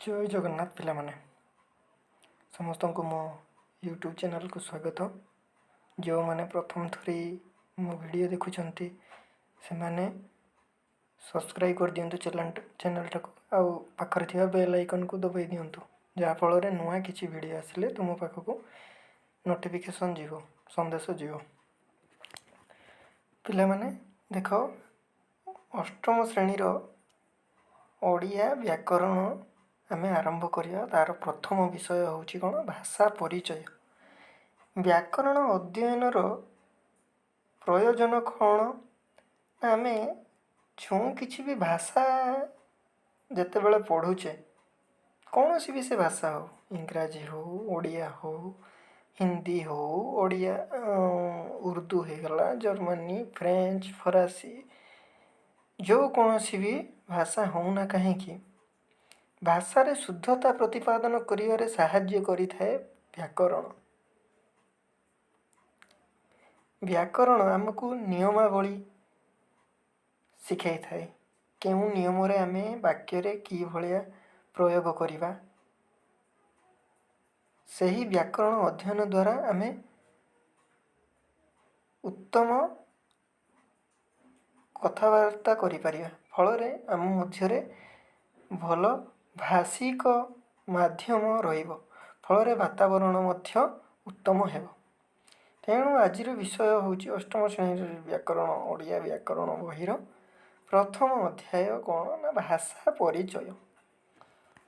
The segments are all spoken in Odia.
ଜୟ ଜଗନ୍ନାଥ ପିଲାମାନେ, ସମସ୍ତଙ୍କୁ ମୋ ୟୁଟ୍ୟୁବ୍ ଚ୍ୟାନେଲ୍କୁ ସ୍ୱାଗତ। ଯେଉଁମାନେ ପ୍ରଥମ ଥରି ମୋ ଭିଡ଼ିଓ ଦେଖୁଛନ୍ତି, ସେମାନେ ସବସ୍କ୍ରାଇବ୍ କରିଦିଅନ୍ତୁ ଚ୍ୟାନେଲ୍ଟାକୁ ଆଉ ପାଖରେ ଥିବା ବେଲ୍ ଆଇକନ୍କୁ ଦବାଇ ଦିଅନ୍ତୁ, ଯାହାଫଳରେ ନୂଆ କିଛି ଭିଡ଼ିଓ ଆସିଲେ ତୁମ ପାଖକୁ ନୋଟିଫିକେସନ୍ ଯିବ, ସନ୍ଦେଶ ଯିବ। ପିଲାମାନେ ଦେଖ, ଅଷ୍ଟମ ଶ୍ରେଣୀର ଓଡ଼ିଆ ବ୍ୟାକରଣ ଆମେ ଆରମ୍ଭ କରିବା। ତା'ର ପ୍ରଥମ ବିଷୟ ହେଉଛି କ'ଣ? ଭାଷା ପରିଚୟ। ବ୍ୟାକରଣ ଅଧ୍ୟୟନର ପ୍ରୟୋଜନ କ'ଣ ନା, ଆମେ ଯେଉଁ କିଛି ବି ଭାଷା ଯେତେବେଳେ ପଢ଼ୁଛେ, କୌଣସି ବି ସେ ଭାଷା ହଉ, ଇଂରାଜୀ ହଉ, ଓଡ଼ିଆ ହଉ, ହିନ୍ଦୀ ହଉ, ଓଡ଼ିଆ, ଉର୍ଦ୍ଦୁ ହେଇଗଲା, ଜର୍ମାନୀ, ଫ୍ରେଞ୍ଚ, ଫରାସୀ, ଯେଉଁ କୌଣସି ବି ଭାଷା ହେଉନା କାହିଁକି, ଭାଷାରେ ଶୁଦ୍ଧତା ପ୍ରତିପାଦନ କରିବାରେ ସାହାଯ୍ୟ କରିଥାଏ ବ୍ୟାକରଣ। ବ୍ୟାକରଣ ଆମକୁ ନିୟମାବଳୀ ଶିଖାଇଥାଏ, କେଉଁ ନିୟମରେ ଆମେ ବାକ୍ୟରେ କି ଭଳିଆ ପ୍ରୟୋଗ କରିବା। ସେହି ବ୍ୟାକରଣ ଅଧ୍ୟୟନ ଦ୍ୱାରା ଆମେ ଉତ୍ତମ କଥାବାର୍ତ୍ତା କରିପାରିବା। ଫଳରେ ଆମ ମଧ୍ୟରେ ଭଲ ଭାଷିକ ମାଧ୍ୟମ ରହିବ, ଫଳରେ ବାତାବରଣ ମଧ୍ୟ ଉତ୍ତମ ହେବ। ତେଣୁ ଆଜିର ବିଷୟ ହେଉଛି ଅଷ୍ଟମ ଶ୍ରେଣୀର ବ୍ୟାକରଣ, ଓଡ଼ିଆ ବ୍ୟାକରଣ ବହିର ପ୍ରଥମ ଅଧ୍ୟାୟ କ'ଣ ନା ଭାଷା ପରିଚୟ।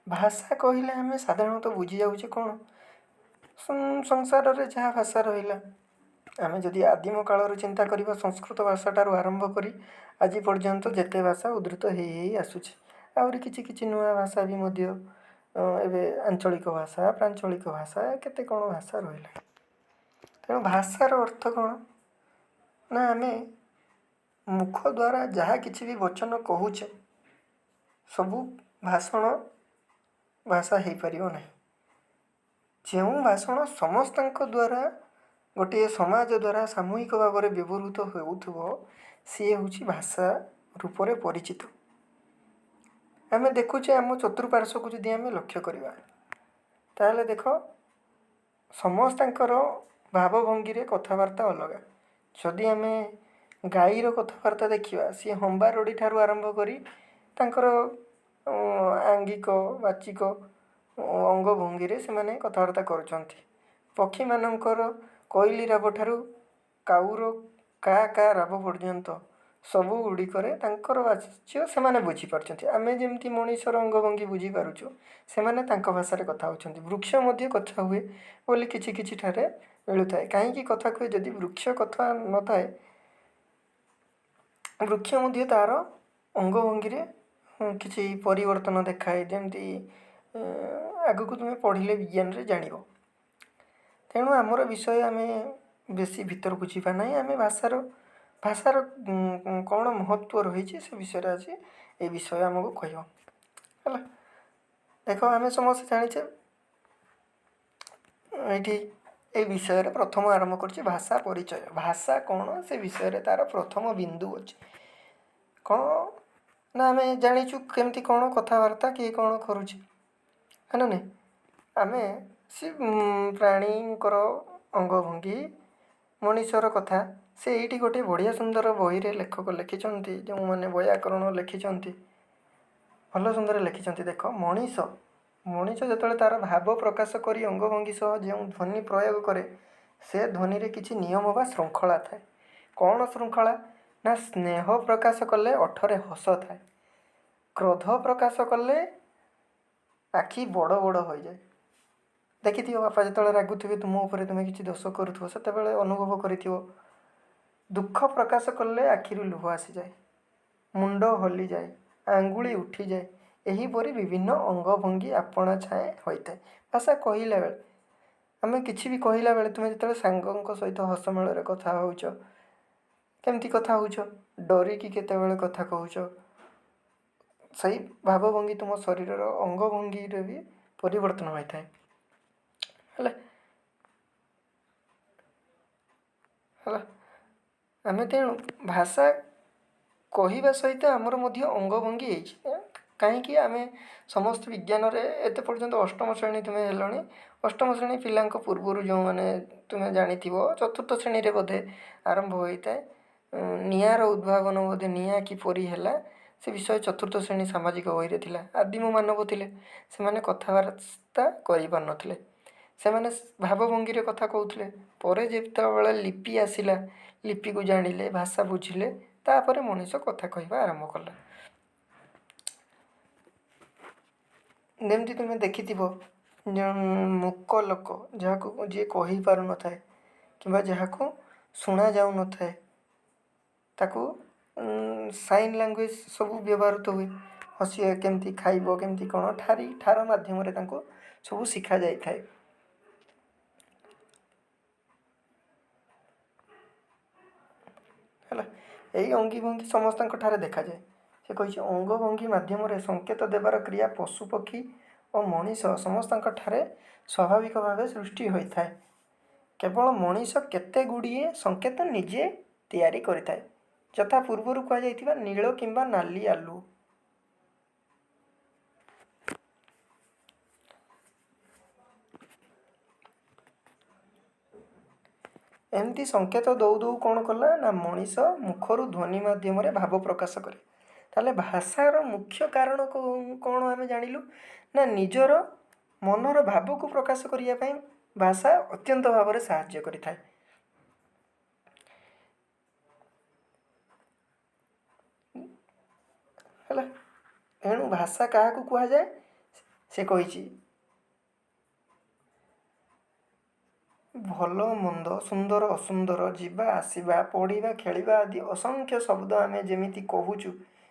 ଭାଷା କହିଲେ ଆମେ ସାଧାରଣତଃ ବୁଝିଯାଉଛେ କ'ଣ? ସଂସାରରେ ଯାହା ଭାଷା ରହିଲା। ଆମେ ଯଦି ଆଦିମ କାଳରୁ ଚିନ୍ତା କରିବା, ସଂସ୍କୃତ ଭାଷାଠାରୁ ଆରମ୍ଭ କରି ଆଜି ପର୍ଯ୍ୟନ୍ତ ଯେତେ ଭାଷା ଉଦ୍ଧୃତ ହେଇ ହେଇ ଆସୁଛି, ଆହୁରି କିଛି କିଛି ନୂଆ ଭାଷା ବି ମଧ୍ୟ ଏବେ ଆଞ୍ଚଳିକ ଭାଷା, ପ୍ରାଞ୍ଚଳିକ ଭାଷା, କେତେ କ'ଣ ଭାଷା ରହିଲା। ତେଣୁ ଭାଷାର ଅର୍ଥ କ'ଣ ନା, ଆମେ ମୁଖ ଦ୍ୱାରା ଯାହା କିଛି ବି ବଚନ କହୁଛେ, ସବୁ ଭାଷଣ ଭାଷା ହେଇପାରିବ ନାହିଁ। ଯେଉଁ ଭାଷଣ ସମସ୍ତଙ୍କ ଦ୍ୱାରା, ଗୋଟିଏ ସମାଜ ଦ୍ୱାରା ସାମୂହିକ ଭାବରେ ବ୍ୟବହୃତ ହେଉଥିବ, ସିଏ ହେଉଛି ଭାଷା ରୂପରେ ପରିଚିତ। ଆମେ ଦେଖୁଛେ, ଆମ ଚତୁଃପାର୍ଶ୍ୱକୁ ଯଦି ଆମେ ଲକ୍ଷ୍ୟ କରିବା, ତାହେଲେ ଦେଖ, ସମସ୍ତଙ୍କର ଭାବଭଙ୍ଗୀରେ କଥାବାର୍ତ୍ତା ଅଲଗା। ଯଦି ଆମେ ଗାଈର କଥାବାର୍ତ୍ତା ଦେଖିବା, ସିଏ ହମ୍ବା ରଡ଼ି ଠାରୁ ଆରମ୍ଭ କରି ତାଙ୍କର ଆଙ୍ଗିକ, ବାଚିକ ଅଙ୍ଗଭଙ୍ଗୀରେ ସେମାନେ କଥାବାର୍ତ୍ତା କରୁଛନ୍ତି। ପକ୍ଷୀମାନଙ୍କର କୋଇଲି ରାବ ଠାରୁ କାଉର କା କା ରାବ ପର୍ଯ୍ୟନ୍ତ ସବୁ ଗୁଡ଼ିକରେ ତାଙ୍କର ବାଚ୍ୟ ସେମାନେ ବୁଝିପାରୁଛନ୍ତି। ଆମେ ଯେମିତି ମଣିଷର ଅଙ୍ଗଭଙ୍ଗୀ ବୁଝିପାରୁଛୁ, ସେମାନେ ତାଙ୍କ ଭାଷାରେ କଥା ହେଉଛନ୍ତି। ବୃକ୍ଷ ମଧ୍ୟ କଥା ହୁଏ ବୋଲି କିଛି କିଛି ଠାରେ ମିଳୁଥାଏ। କାହିଁକି କଥା କୁହେ? ଯଦି ବୃକ୍ଷ କଥା ନଥାଏ, ବୃକ୍ଷ ମଧ୍ୟ ତା'ର ଅଙ୍ଗଭଙ୍ଗୀରେ କିଛି ପରିବର୍ତ୍ତନ ଦେଖାଏ, ଯେମିତି ଆଗକୁ ତୁମେ ପଢ଼ିଲେ ବିଜ୍ଞାନରେ ଜାଣିବ। ତେଣୁ ଆମର ବିଷୟ ଆମେ ବେଶୀ ଭିତରକୁ ଯିବା ନାହିଁ। ଆମେ ଭାଷାର କ'ଣ ମହତ୍ତ୍ୱ ରହିଛି, ସେ ବିଷୟରେ ଆଜି ଏ ବିଷୟ ଆମକୁ କହିବ। ହେଲା, ଦେଖ, ଆମେ ସମସ୍ତେ ଜାଣିଛେ, ଏଇଠି ଏ ବିଷୟରେ ପ୍ରଥମ ଆରମ୍ଭ କରୁଛି ଭାଷା ପରିଚୟ। ଭାଷା କ'ଣ, ସେ ବିଷୟରେ ତା'ର ପ୍ରଥମ ବିନ୍ଦୁ ଅଛି କ'ଣ ନା, ଆମେ ଜାଣିଛୁ କେମିତି କ'ଣ କଥାବାର୍ତ୍ତା କିଏ କ'ଣ କରୁଛି, ହଁ ନା ନାଇଁ? ଆମେ ସେ ପ୍ରାଣୀଙ୍କର ଅଙ୍ଗଭଙ୍ଗୀ, ମଣିଷର କଥା, ସେ ଏଇଠି ଗୋଟେ ବଢ଼ିଆ ସୁନ୍ଦର ବହିରେ ଲେଖକ ଲେଖିଛନ୍ତି, ଯେଉଁମାନେ ବୈୟାକରଣ ଲେଖିଛନ୍ତି, ଭଲ ସୁନ୍ଦର ଲେଖିଛନ୍ତି। ଦେଖ, ମଣିଷ ଯେତେବେଳେ ତା'ର ଭାବ ପ୍ରକାଶ କରି ଅଙ୍ଗଭଙ୍ଗୀ ସହ ଯେଉଁ ଧ୍ୱନି ପ୍ରୟୋଗ କରେ, ସେ ଧ୍ୱନିରେ କିଛି ନିୟମ ବା ଶୃଙ୍ଖଳା ଥାଏ। କ'ଣ ଶୃଙ୍ଖଳା ନା, ସ୍ନେହ ପ୍ରକାଶ କଲେ ଓଠରେ ହସ ଥାଏ, କ୍ରୋଧ ପ୍ରକାଶ କଲେ ଆଖି ବଡ଼ ବଡ଼ ହୋଇଯାଏ। ଦେଖିଥିବ, ବାପା ଯେତେବେଳେ ରାଗୁଥିବେ ତୁମ ଉପରେ, ତୁମେ କିଛି ଦୋଷ କରୁଥିବ, ସେତେବେଳେ ଅନୁଭବ କରିଥିବ। ଦୁଃଖ ପ୍ରକାଶ କଲେ ଆଖିରୁ ଲୁହ ଆସିଯାଏ, ମୁଣ୍ଡ ହଲିଯାଏ, ଆଙ୍ଗୁଳି ଉଠିଯାଏ। ଏହିପରି ବିଭିନ୍ନ ଅଙ୍ଗଭଙ୍ଗୀ ଆପଣା ଛାଏଁ ହୋଇଥାଏ। ଭାଷା କହିଲା ବେଳେ, ଆମେ କିଛି ବି କହିଲା ବେଳେ, ତୁମେ ଯେତେବେଳେ ସାଙ୍ଗଙ୍କ ସହିତ ହସମେଳରେ କଥା ହେଉଛ, କେମିତି କଥା ହେଉଛ? ଡରିକି କେତେବେଳେ କଥା କହୁଛ, ସେଇ ଭାବଭଙ୍ଗୀ, ତୁମ ଶରୀରର ଅଙ୍ଗଭଙ୍ଗୀରେ ବି ପରିବର୍ତ୍ତନ ହୋଇଥାଏ। ହେଲା ହେଲା, ଆମେ ତେଣୁ ଭାଷା କହିବା ସହିତ ଆମର ମଧ୍ୟ ଅଙ୍ଗଭଙ୍ଗୀ ହେଇଛି। କାହିଁକି ଆମେ ସମସ୍ତେ ବିଜ୍ଞାନରେ ଏତେ ପର୍ଯ୍ୟନ୍ତ ଅଷ୍ଟମ ଶ୍ରେଣୀ ତୁମେ ହେଲଣି, ଅଷ୍ଟମ ଶ୍ରେଣୀ ପିଲାଙ୍କ ପୂର୍ବରୁ ଯେଉଁମାନେ ତୁମେ ଜାଣିଥିବ, ଚତୁର୍ଥ ଶ୍ରେଣୀରେ ବୋଧେ ଆରମ୍ଭ ହୋଇଥାଏ ନିଆଁର ଉଦ୍ଭାବନ, ବୋଧେ ନିଆଁ କିପରି ହେଲା ସେ ବିଷୟ ଚତୁର୍ଥ ଶ୍ରେଣୀ ସାମାଜିକ ବହିରେ ଥିଲା। ଆଦିମ ମାନବ ଥିଲେ, ସେମାନେ କଥାବାର୍ତ୍ତା କରିପାରୁନଥିଲେ, ସେମାନେ ଭାବଭଙ୍ଗୀରେ କଥା କହୁଥିଲେ। ପରେ ଯେତେବେଳେ ଲିପି ଆସିଲା, ଲିପିକୁ ଜାଣିଲେ, ଭାଷା ବୁଝିଲେ, ତାପରେ ମଣିଷ କଥା କହିବା ଆରମ୍ଭ କଲା। ଯେମିତି ତୁମେ ଦେଖିଥିବ, ଯେଉଁ ମୂକ ଲୋକ, ଯାହାକୁ ଯିଏ କହିପାରୁନଥାଏ କିମ୍ବା ଯାହାକୁ ଶୁଣାଯାଉନଥାଏ, ତାକୁ ସାଇନ୍ ଲାଙ୍ଗୁଏଜ୍ ସବୁ ବ୍ୟବହୃତ ହୁଏ। ହସିବା କେମିତି, ଖାଇବ କେମିତି, କ'ଣ ଠାରି ଠାର ମାଧ୍ୟମରେ ତାଙ୍କୁ ସବୁ ଶିଖାଯାଇଥାଏ। ହେଲା, ଏଇ ଅଙ୍ଗୀ ଭଙ୍ଗୀ ସମସ୍ତଙ୍କ ଠାରେ ଦେଖାଯାଏ। ସେ କହିଛି, ଅଙ୍ଗଭଙ୍ଗୀ ମାଧ୍ୟମରେ ସଂକେତ ଦେବାର କ୍ରିୟା ପଶୁ ପକ୍ଷୀ ଓ ମଣିଷ ସମସ୍ତଙ୍କ ଠାରେ ସ୍ୱାଭାବିକ ଭାବେ ସୃଷ୍ଟି ହୋଇଥାଏ। କେବଳ ମଣିଷ କେତେ ଗୁଡ଼ିଏ ସଂକେତ ନିଜେ ତିଆରି କରିଥାଏ, ଯଥା ପୂର୍ବରୁ କୁହାଯାଇଥିବା ନୀଳ କିମ୍ବା ନାଲି ଆଲୁଅ। ଏମିତି ସଂକେତ ଦଉ ଦଉ କ'ଣ କଲା ନା ମଣିଷ ମୁଖରୁ ଧ୍ୱନି ମାଧ୍ୟମରେ ଭାବ ପ୍ରକାଶ କରେ। ତାହେଲେ ଭାଷାର ମୁଖ୍ୟ କାରଣ କ'ଣ ଆମେ ଜାଣିଲୁ ନା ନିଜର ମନର ଭାବକୁ ପ୍ରକାଶ କରିବା ପାଇଁ ଭାଷା ଅତ୍ୟନ୍ତ ଭାବରେ ସାହାଯ୍ୟ କରିଥାଏ। ହେଲା, ଏଣୁ ଭାଷା କାହାକୁ କୁହାଯାଏ? ସେ କହିଛି, ଭଲ ମନ୍ଦ, ସୁନ୍ଦର ଅସୁନ୍ଦର, ଯିବା ଆସିବା, ପଢ଼ିବା ଖେଳିବା ଆଦି ଅସଂଖ୍ୟ ଶବ୍ଦ ଆମେ ଯେମିତି କହୁଛୁ,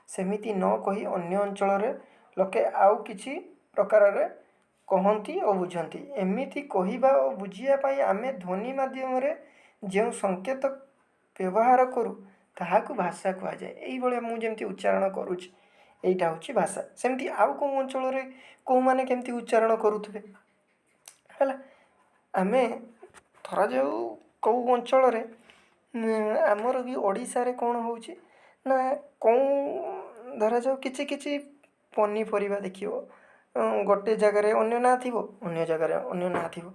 ସେମିତି ନ କହି ଅନ୍ୟ ଅଞ୍ଚଳରେ ଲୋକେ ଆଉ କିଛି ପ୍ରକାରରେ କହନ୍ତି ଓ ବୁଝନ୍ତି। ଏମିତି କହିବା ଓ ବୁଝିବା ପାଇଁ ଆମେ ଧ୍ୱନି ମାଧ୍ୟମରେ ଯେଉଁ ସଂକେତ ବ୍ୟବହାର କରୁ, ତାହାକୁ ଭାଷା କୁହାଯାଏ। ଏଇଭଳିଆ ମୁଁ ଯେମିତି ଉଚ୍ଚାରଣ କରୁଛି, ଏଇଟା ହେଉଛି ଭାଷା। ସେମିତି ଆଉ କେଉଁ ଅଞ୍ଚଳରେ କେଉଁମାନେ କେମିତି ଉଚ୍ଚାରଣ କରୁଥିବେ। ହେଲା, ଆମେ ଧରାଯାଉ କେଉଁ ଅଞ୍ଚଳରେ, ଆମର ବି ଓଡ଼ିଶାରେ କ'ଣ ହେଉଛି ନା କେଉଁ ଧରାଯାଉ କିଛି କିଛି ପନିପରିବା ଦେଖିବ, ଗୋଟେ ଜାଗାରେ ଅନ୍ୟ ନାଁ ଥିବ, ଅନ୍ୟ ଜାଗାରେ ଅନ୍ୟ ନାଁ ଥିବ।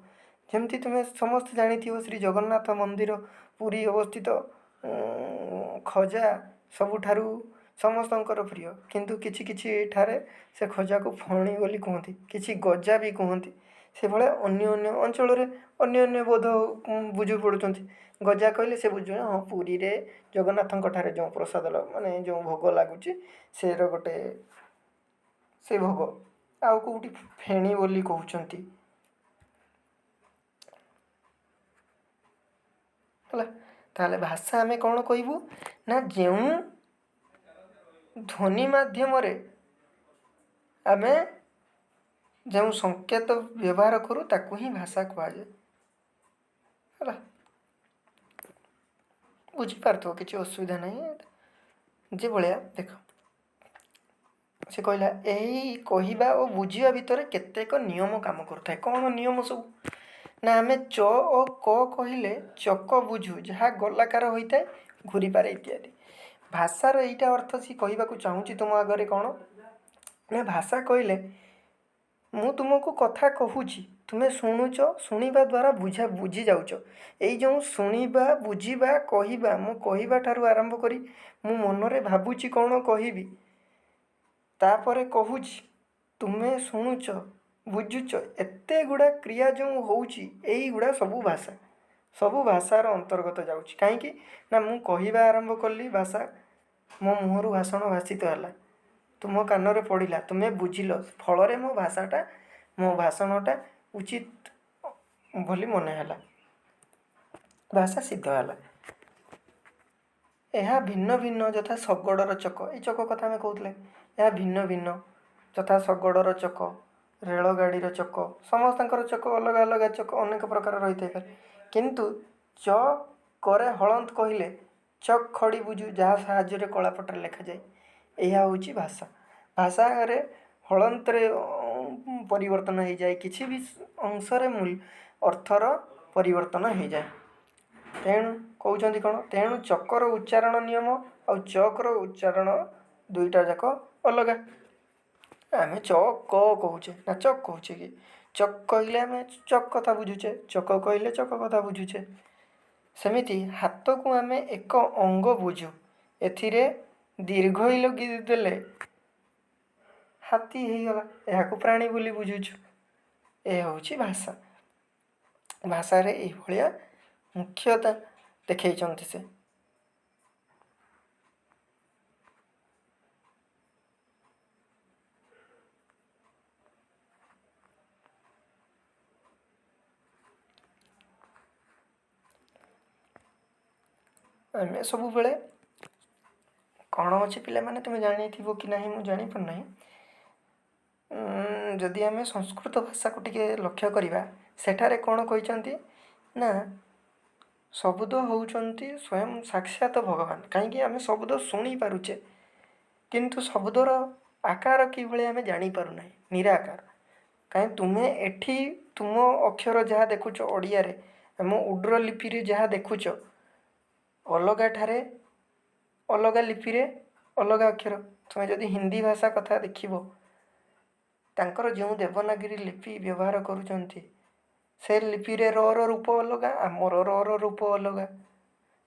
ଯେମିତି ତୁମେ ସମସ୍ତେ ଜାଣିଥିବ, ଶ୍ରୀ ଜଗନ୍ନାଥ ମନ୍ଦିର ପୁରୀ ଅବସ୍ଥିତ ଖଜା ସବୁଠାରୁ ସମସ୍ତଙ୍କର ପ୍ରିୟ। କିନ୍ତୁ କିଛି କିଛି ଠାରେ ସେ ଖଜାକୁ ଫଣି ବୋଲି କୁହନ୍ତି, କିଛି ଗଜା ବି କୁହନ୍ତି। ସେଭଳିଆ ଅନ୍ୟ ଅନ୍ୟ ଅଞ୍ଚଳରେ ଅନ୍ୟ ଅନ୍ୟ ବୋଧ ବୁଝି ପଡ଼ୁଛନ୍ତି। ଗଜା କହିଲେ ସେ ବୁଝୁଛନ୍ତି, ହଁ, ପୁରୀରେ ଜଗନ୍ନାଥଙ୍କ ଠାରେ ଯେଉଁ ପ୍ରସାଦ ମାନେ ଯେଉଁ ଭୋଗ ଲାଗୁଛି, ସେର ଗୋଟେ ସେ ଭୋଗ। ଆଉ କେଉଁଠି ଫେଣି ବୋଲି କହୁଛନ୍ତି। ହେଲା, ତାହେଲେ ଭାଷା ଆମେ କ'ଣ କହିବୁ ନା ଯେଉଁ ଧ୍ୱନି ମାଧ୍ୟମରେ ଆମେ ଯେଉଁ ସଂକେତ ବ୍ୟବହାର କରୁ, ତାକୁ ହିଁ ଭାଷା କୁହାଯାଏ। ହେଲା, ବୁଝିପାରୁଥିବ, କିଛି ଅସୁବିଧା ନାହିଁ। ଯେଭଳିଆ ଦେଖ, ସେ କହିଲା, ଏହି କହିବା ଓ ବୁଝିବା ଭିତରେ କେତେକ ନିୟମ କାମ କରୁଥାଏ। କ'ଣ ନିୟମ ସବୁ ନା ଆମେ ଚ ଓ କ କହିଲେ ଚକ ବୁଝୁ, ଯାହା ଗୋଲାକାର ହୋଇଥାଏ, ଘୁରିପାରେ ଇତ୍ୟାଦି। ଭାଷାର ଏଇଟା ଅର୍ଥ ସିଏ କହିବାକୁ ଚାହୁଁଛି ତୁମ ଆଗରେ। କ'ଣ ନା ଭାଷା କହିଲେ ମୁଁ ତୁମକୁ କଥା କହୁଛି, ତୁମେ ଶୁଣୁଛ, ଶୁଣିବା ଦ୍ୱାରା ବୁଝି ଯାଉଛ। ଏଇ ଯେଉଁ ଶୁଣିବା, ବୁଝିବା, କହିବା, ମୁଁ କହିବା ଠାରୁ ଆରମ୍ଭ କରି ମୁଁ ମନରେ ଭାବୁଛି କ'ଣ କହିବି, ତାପରେ କହୁଛି, ତୁମେ ଶୁଣୁଛ, ବୁଝୁଛ, ଏତେ ଗୁଡ଼ା କ୍ରିୟା ଯେଉଁ ହେଉଛି, ଏଇଗୁଡ଼ା ସବୁ ଭାଷା, ସବୁ ଭାଷାର ଅନ୍ତର୍ଗତ ଯାଉଛି। କାହିଁକି ନା ମୁଁ କହିବା ଆରମ୍ଭ କଲି, ଭାଷା ମୋ ମୁହଁରୁ ଭାଷଣ ଭାଷିତ ହେଲା, ତୁମ କାନରେ ପଡ଼ିଲା, ତୁମେ ବୁଝିଲ, ଫଳରେ ମୋ ଭାଷାଟା, ମୋ ଭାଷଣଟା ଉଚିତ ବୋଲି ମନେ ହେଲା, ଭାଷା ସିଦ୍ଧ ହେଲା। ଏହା ଭିନ୍ନ ଭିନ୍ନ, ଯଥା ଶଗଡ଼ର ଚକ। ଏଇ ଚକ କଥା ଆମେ କହୁଥିଲେ। ଏହା ଭିନ୍ନ ଭିନ୍ନ, ଯଥା ଶଗଡ଼ର ଚକ, ରେଳଗାଡ଼ିର ଚକ। ସମସ୍ତଙ୍କର ଚକ ଅଲଗା ଅଲଗା, ଚକ ଅନେକ ପ୍ରକାର ରହିଥାଇପାରେ, କିନ୍ତୁ ଚ କରେ ହଳନ୍ତ କହିଲେ ଚକ୍ ଖଡ଼ି ବୁଝୁ, ଯାହା ସାହାଯ୍ୟରେ କଳାପଟାରେ ଲେଖାଯାଏ। ଏହା ହେଉଛି ଭାଷା। ଭାଷାରେ ହଳନ୍ତରେ ପରିବର୍ତ୍ତନ ହେଇଯାଏ, କିଛି ବି ଅଂଶରେ ଅର୍ଥର ପରିବର୍ତ୍ତନ ହେଇଯାଏ। ତେଣୁ କହୁଛନ୍ତି କ'ଣ? ତେଣୁ ଚକର ଉଚ୍ଚାରଣ ନିୟମ ଆଉ ଚକ୍ର ଉଚ୍ଚାରଣ ଦୁଇଟା ଯାକ ଅଲଗା। ଆମେ ଚକ କହୁଛେ ନା ଚକ୍ କହୁଛେ କି? ଚକ୍ କହିଲେ ଆମେ ଚକ୍ କଥା ବୁଝୁଛେ, ଚକ କହିଲେ ଚକ କଥା ବୁଝୁଛେ। ସେମିତି ହାତକୁ ଆମେ ଏକ ଅଙ୍ଗ ବୁଝୁ। ଏଥିରେ ଦୀର୍ଘଇ ଲଗେଇ ଦେଲେ ହାତୀ ହେଇଗଲା, ଏହାକୁ ପ୍ରାଣୀ ବୋଲି ବୁଝୁଛୁ। ଏ ହେଉଛି ଭାଷା। ଭାଷାରେ ଏଇଭଳିଆ ମୁଖ୍ୟତା ଦେଖେଇଛନ୍ତି ସେ। ଆମେ ସବୁବେଳେ କ'ଣ ଅଛି ପିଲାମାନେ, ତୁମେ ଜାଣିଥିବ କି ନାହିଁ ମୁଁ ଜାଣିପାରୁନାହିଁ। ଯଦି ଆମେ ସଂସ୍କୃତ ଭାଷାକୁ ଟିକେ ଲକ୍ଷ୍ୟ କରିବା, ସେଠାରେ କ'ଣ କହିଛନ୍ତି ନା ଶବ୍ଦ ହେଉଛନ୍ତି ସ୍ୱୟଂ ସାକ୍ଷାତ ଭଗବାନ। କାହିଁକି ଆମେ ଶବ୍ଦ ଶୁଣିପାରୁଛେ, କିନ୍ତୁ ଶବ୍ଦର ଆକାର କିଭଳି ଆମେ ଜାଣିପାରୁନାହିଁ, ନିରାକାର। କାହିଁ ତୁମେ ଏଠି ତୁମ ଅକ୍ଷର ଯାହା ଦେଖୁଛ ଓଡ଼ିଆରେ, ଆମ ଉଡ୍ର ଲିପିରେ ଯାହା ଦେଖୁଛ, ଅଲଗା ଠାରେ ଅଲଗା ଲିପିରେ ଅଲଗା ଅକ୍ଷର। ତୁମେ ଯଦି ହିନ୍ଦୀ ଭାଷା କଥା ଦେଖିବ, ତାଙ୍କର ଯେଉଁ ଦେବନାଗରୀ ଲିପି ବ୍ୟବହାର କରୁଛନ୍ତି, ସେ ଲିପିରେ ର ର ରୂପ ଅଲଗା, ଆମର ର ର ରୂପ ଅଲଗା,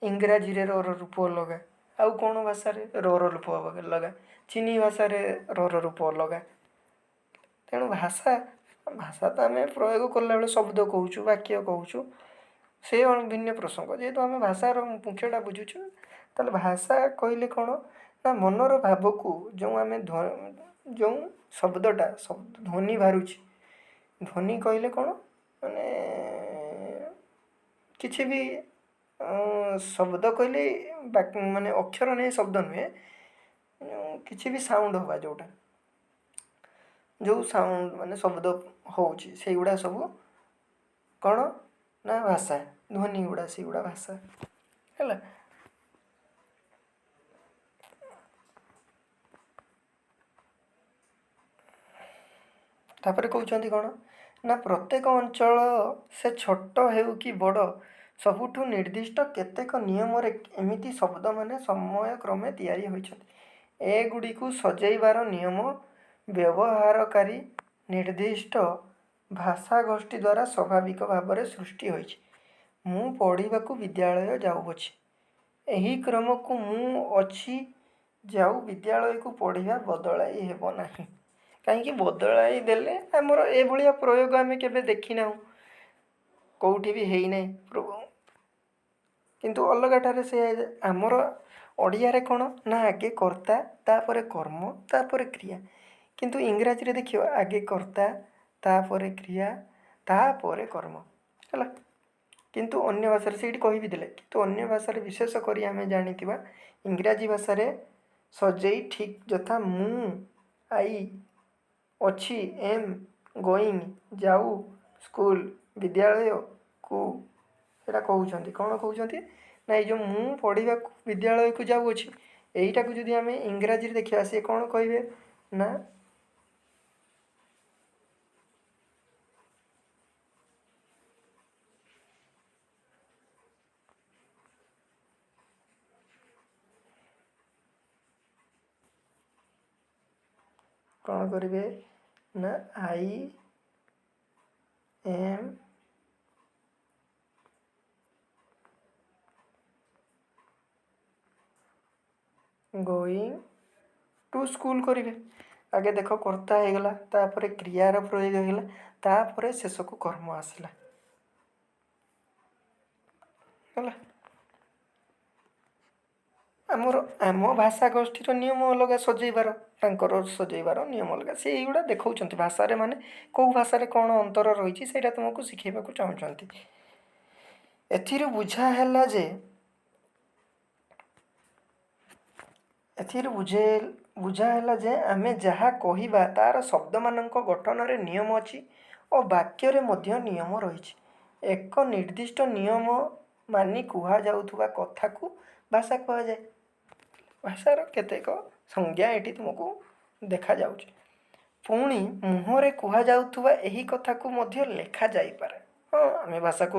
ଇଂରାଜୀରେ ର ର ରୂପ ଅଲଗା, ଆଉ କ'ଣ ଭାଷାରେ ର ର ରୂପ ଅଲଗା, ଚୀନି ଭାଷାରେ ର ର ରୂପ ଅଲଗା। ତେଣୁ ଭାଷା ଭାଷା ତ ଆମେ ପ୍ରୟୋଗ କଲାବେଳେ ଶବ୍ଦ କହୁଛୁ, ବାକ୍ୟ କହୁଛୁ, ସେ ଭିନ୍ନ ପ୍ରସଙ୍ଗ। ଯେହେତୁ ଆମେ ଭାଷାର ମୁଖ୍ୟଟା ବୁଝୁଛୁ, ତାହେଲେ ଭାଷା କହିଲେ କ'ଣ ନା ମନର ଭାବକୁ ଯେଉଁ ଆମେ ଯେଉଁ ଶବ୍ଦଟା ଧ୍ୱନି ବାହାରୁଛି। ଧ୍ୱନି କହିଲେ କ'ଣ ମାନେ କିଛି ବି ଶବ୍ଦ କହିଲେ ମାନେ ଅକ୍ଷର ନେଇ ଶବ୍ଦ ନୁହେଁ, କିଛି ବି ସାଉଣ୍ଡ ହେବା, ଯେଉଁଟା ଯେଉଁ ସାଉଣ୍ଡ ମାନେ ଶବ୍ଦ ହେଉଛି, ସେଇଗୁଡ଼ା ସବୁ କ'ଣ ନା ଭାଷା। ଧ୍ୱନି ଗୁଡ଼ା ସେଇଗୁଡ଼ା ଭାଷା ହେଲା। ତାପରେ କହୁଛନ୍ତି କ'ଣ ନା ପ୍ରତ୍ୟେକ ଅଞ୍ଚଳ, ସେ ଛୋଟ ହେଉ କି ବଡ଼, ସବୁଠୁ ନିର୍ଦ୍ଦିଷ୍ଟ କେତେକ ନିୟମରେ ଏମିତି ଶବ୍ଦମାନେ ସମୟକ୍ରମେ ତିଆରି ହୋଇଛନ୍ତି। ଏଗୁଡ଼ିକୁ ସଜେଇବାର ନିୟମ ବ୍ୟବହାରକାରୀ ନିର୍ଦ୍ଦିଷ୍ଟ ଭାଷାଗୋଷ୍ଠୀ ଦ୍ୱାରା ସ୍ୱାଭାବିକ ଭାବରେ ସୃଷ୍ଟି ହୋଇଛି। ମୁଁ ପଢ଼ିବାକୁ ବିଦ୍ୟାଳୟ ଯାଉଅଛି। ଏହି କ୍ରମକୁ ମୁଁ ଅଛି ଯାଉ ବିଦ୍ୟାଳୟକୁ ପଢ଼ିବା ବଦଳାଇ ହେବ ନାହିଁ। କାହିଁକି ବଦଳାଇ ଦେଲେ ଆମର ଏଭଳିଆ ପ୍ରୟୋଗ ଆମେ କେବେ ଦେଖିନାହୁଁ, କେଉଁଠି ବି ହେଇନାହିଁ। କିନ୍ତୁ ଅଲଗାଠାରେ ସେ ଆମର ଓଡ଼ିଆରେ କ'ଣ ନା ଆଗେ କର୍ତ୍ତା, ତାପରେ କର୍ମ, ତାପରେ କ୍ରିୟା। କିନ୍ତୁ ଇଂରାଜୀରେ ଦେଖିବ ଆଗେ କର୍ତ୍ତା, ତାପରେ କ୍ରିୟା, ତାପରେ କର୍ମ ହେଲା। କିନ୍ତୁ ଅନ୍ୟ ଭାଷାରେ ସେଇଠି କହିବି ଦେଲେ, କିନ୍ତୁ ଅନ୍ୟ ଭାଷାରେ ବିଶେଷ କରି ଆମେ ଜାଣିଥିବା ଇଂରାଜୀ ଭାଷାରେ ସଜେଇ ଠିକ୍, ଯଥା ମୁଁ I ଅଛି ଏମ୍ ଗୋଇଂ ଯାଉ ସ୍କୁଲ ବିଦ୍ୟାଳୟକୁ। ସେଇଟା କହୁଛନ୍ତି କ'ଣ କହୁଛନ୍ତି ନା ଏଇ ଯେଉଁ ମୁଁ ପଢ଼ିବାକୁ ବିଦ୍ୟାଳୟକୁ ଯାଉଅଛି, ଏଇଟାକୁ ଯଦି ଆମେ ଇଂରାଜୀରେ ଦେଖିବା, ସିଏ କ'ଣ କହିବେ ନା କ'ଣ କରିବେ ନା I am going to school କରିବେ। ଆଗେ ଦେଖ କର୍ତ୍ତା ହେଇଗଲା, ତାପରେ କ୍ରିୟାର ପ୍ରୟୋଗ ହେଇଗଲା, ତାପରେ ଶେଷକୁ କର୍ମ ଆସିଲା ହେଲା। ଆମର ଆମ ଭାଷା ଗୋଷ୍ଠୀର ନିୟମ ଅଲଗା ସଜେଇବାର, ତାଙ୍କର ସଜେଇବାର ନିୟମ ଅଲଗା। ସେ ଏଇଗୁଡ଼ା ଦେଖାଉଛନ୍ତି ଭାଷାରେ, ମାନେ କେଉଁ ଭାଷାରେ କ'ଣ ଅନ୍ତର ରହିଛି ସେଇଟା ତୁମକୁ ଶିଖେଇବାକୁ ଚାହୁଁଛନ୍ତି। ଏଥିରୁ ବୁଝା ହେଲା ଯେ ଏଥିରୁ ବୁଝା ହେଲା ଯେ ଆମେ ଯାହା କହିବା ତା'ର ଶବ୍ଦମାନଙ୍କ ଗଠନରେ ନିୟମ ଅଛି ଓ ବାକ୍ୟରେ ମଧ୍ୟ ନିୟମ ରହିଛି। ଏକ ନିର୍ଦ୍ଦିଷ୍ଟ ନିୟମ ମାନି କୁହାଯାଉଥିବା କଥାକୁ ଭାଷା କୁହାଯାଏ। ଭାଷାର କେତେକ ସଂଜ୍ଞା ଏଠି ତୁମକୁ ଦେଖାଯାଉଛି। ପୁଣି ମୁହଁରେ କୁହାଯାଉଥିବା ଏହି କଥାକୁ ମଧ୍ୟ ଲେଖାଯାଇପାରେ। ହଁ, ଆମେ ଭାଷାକୁ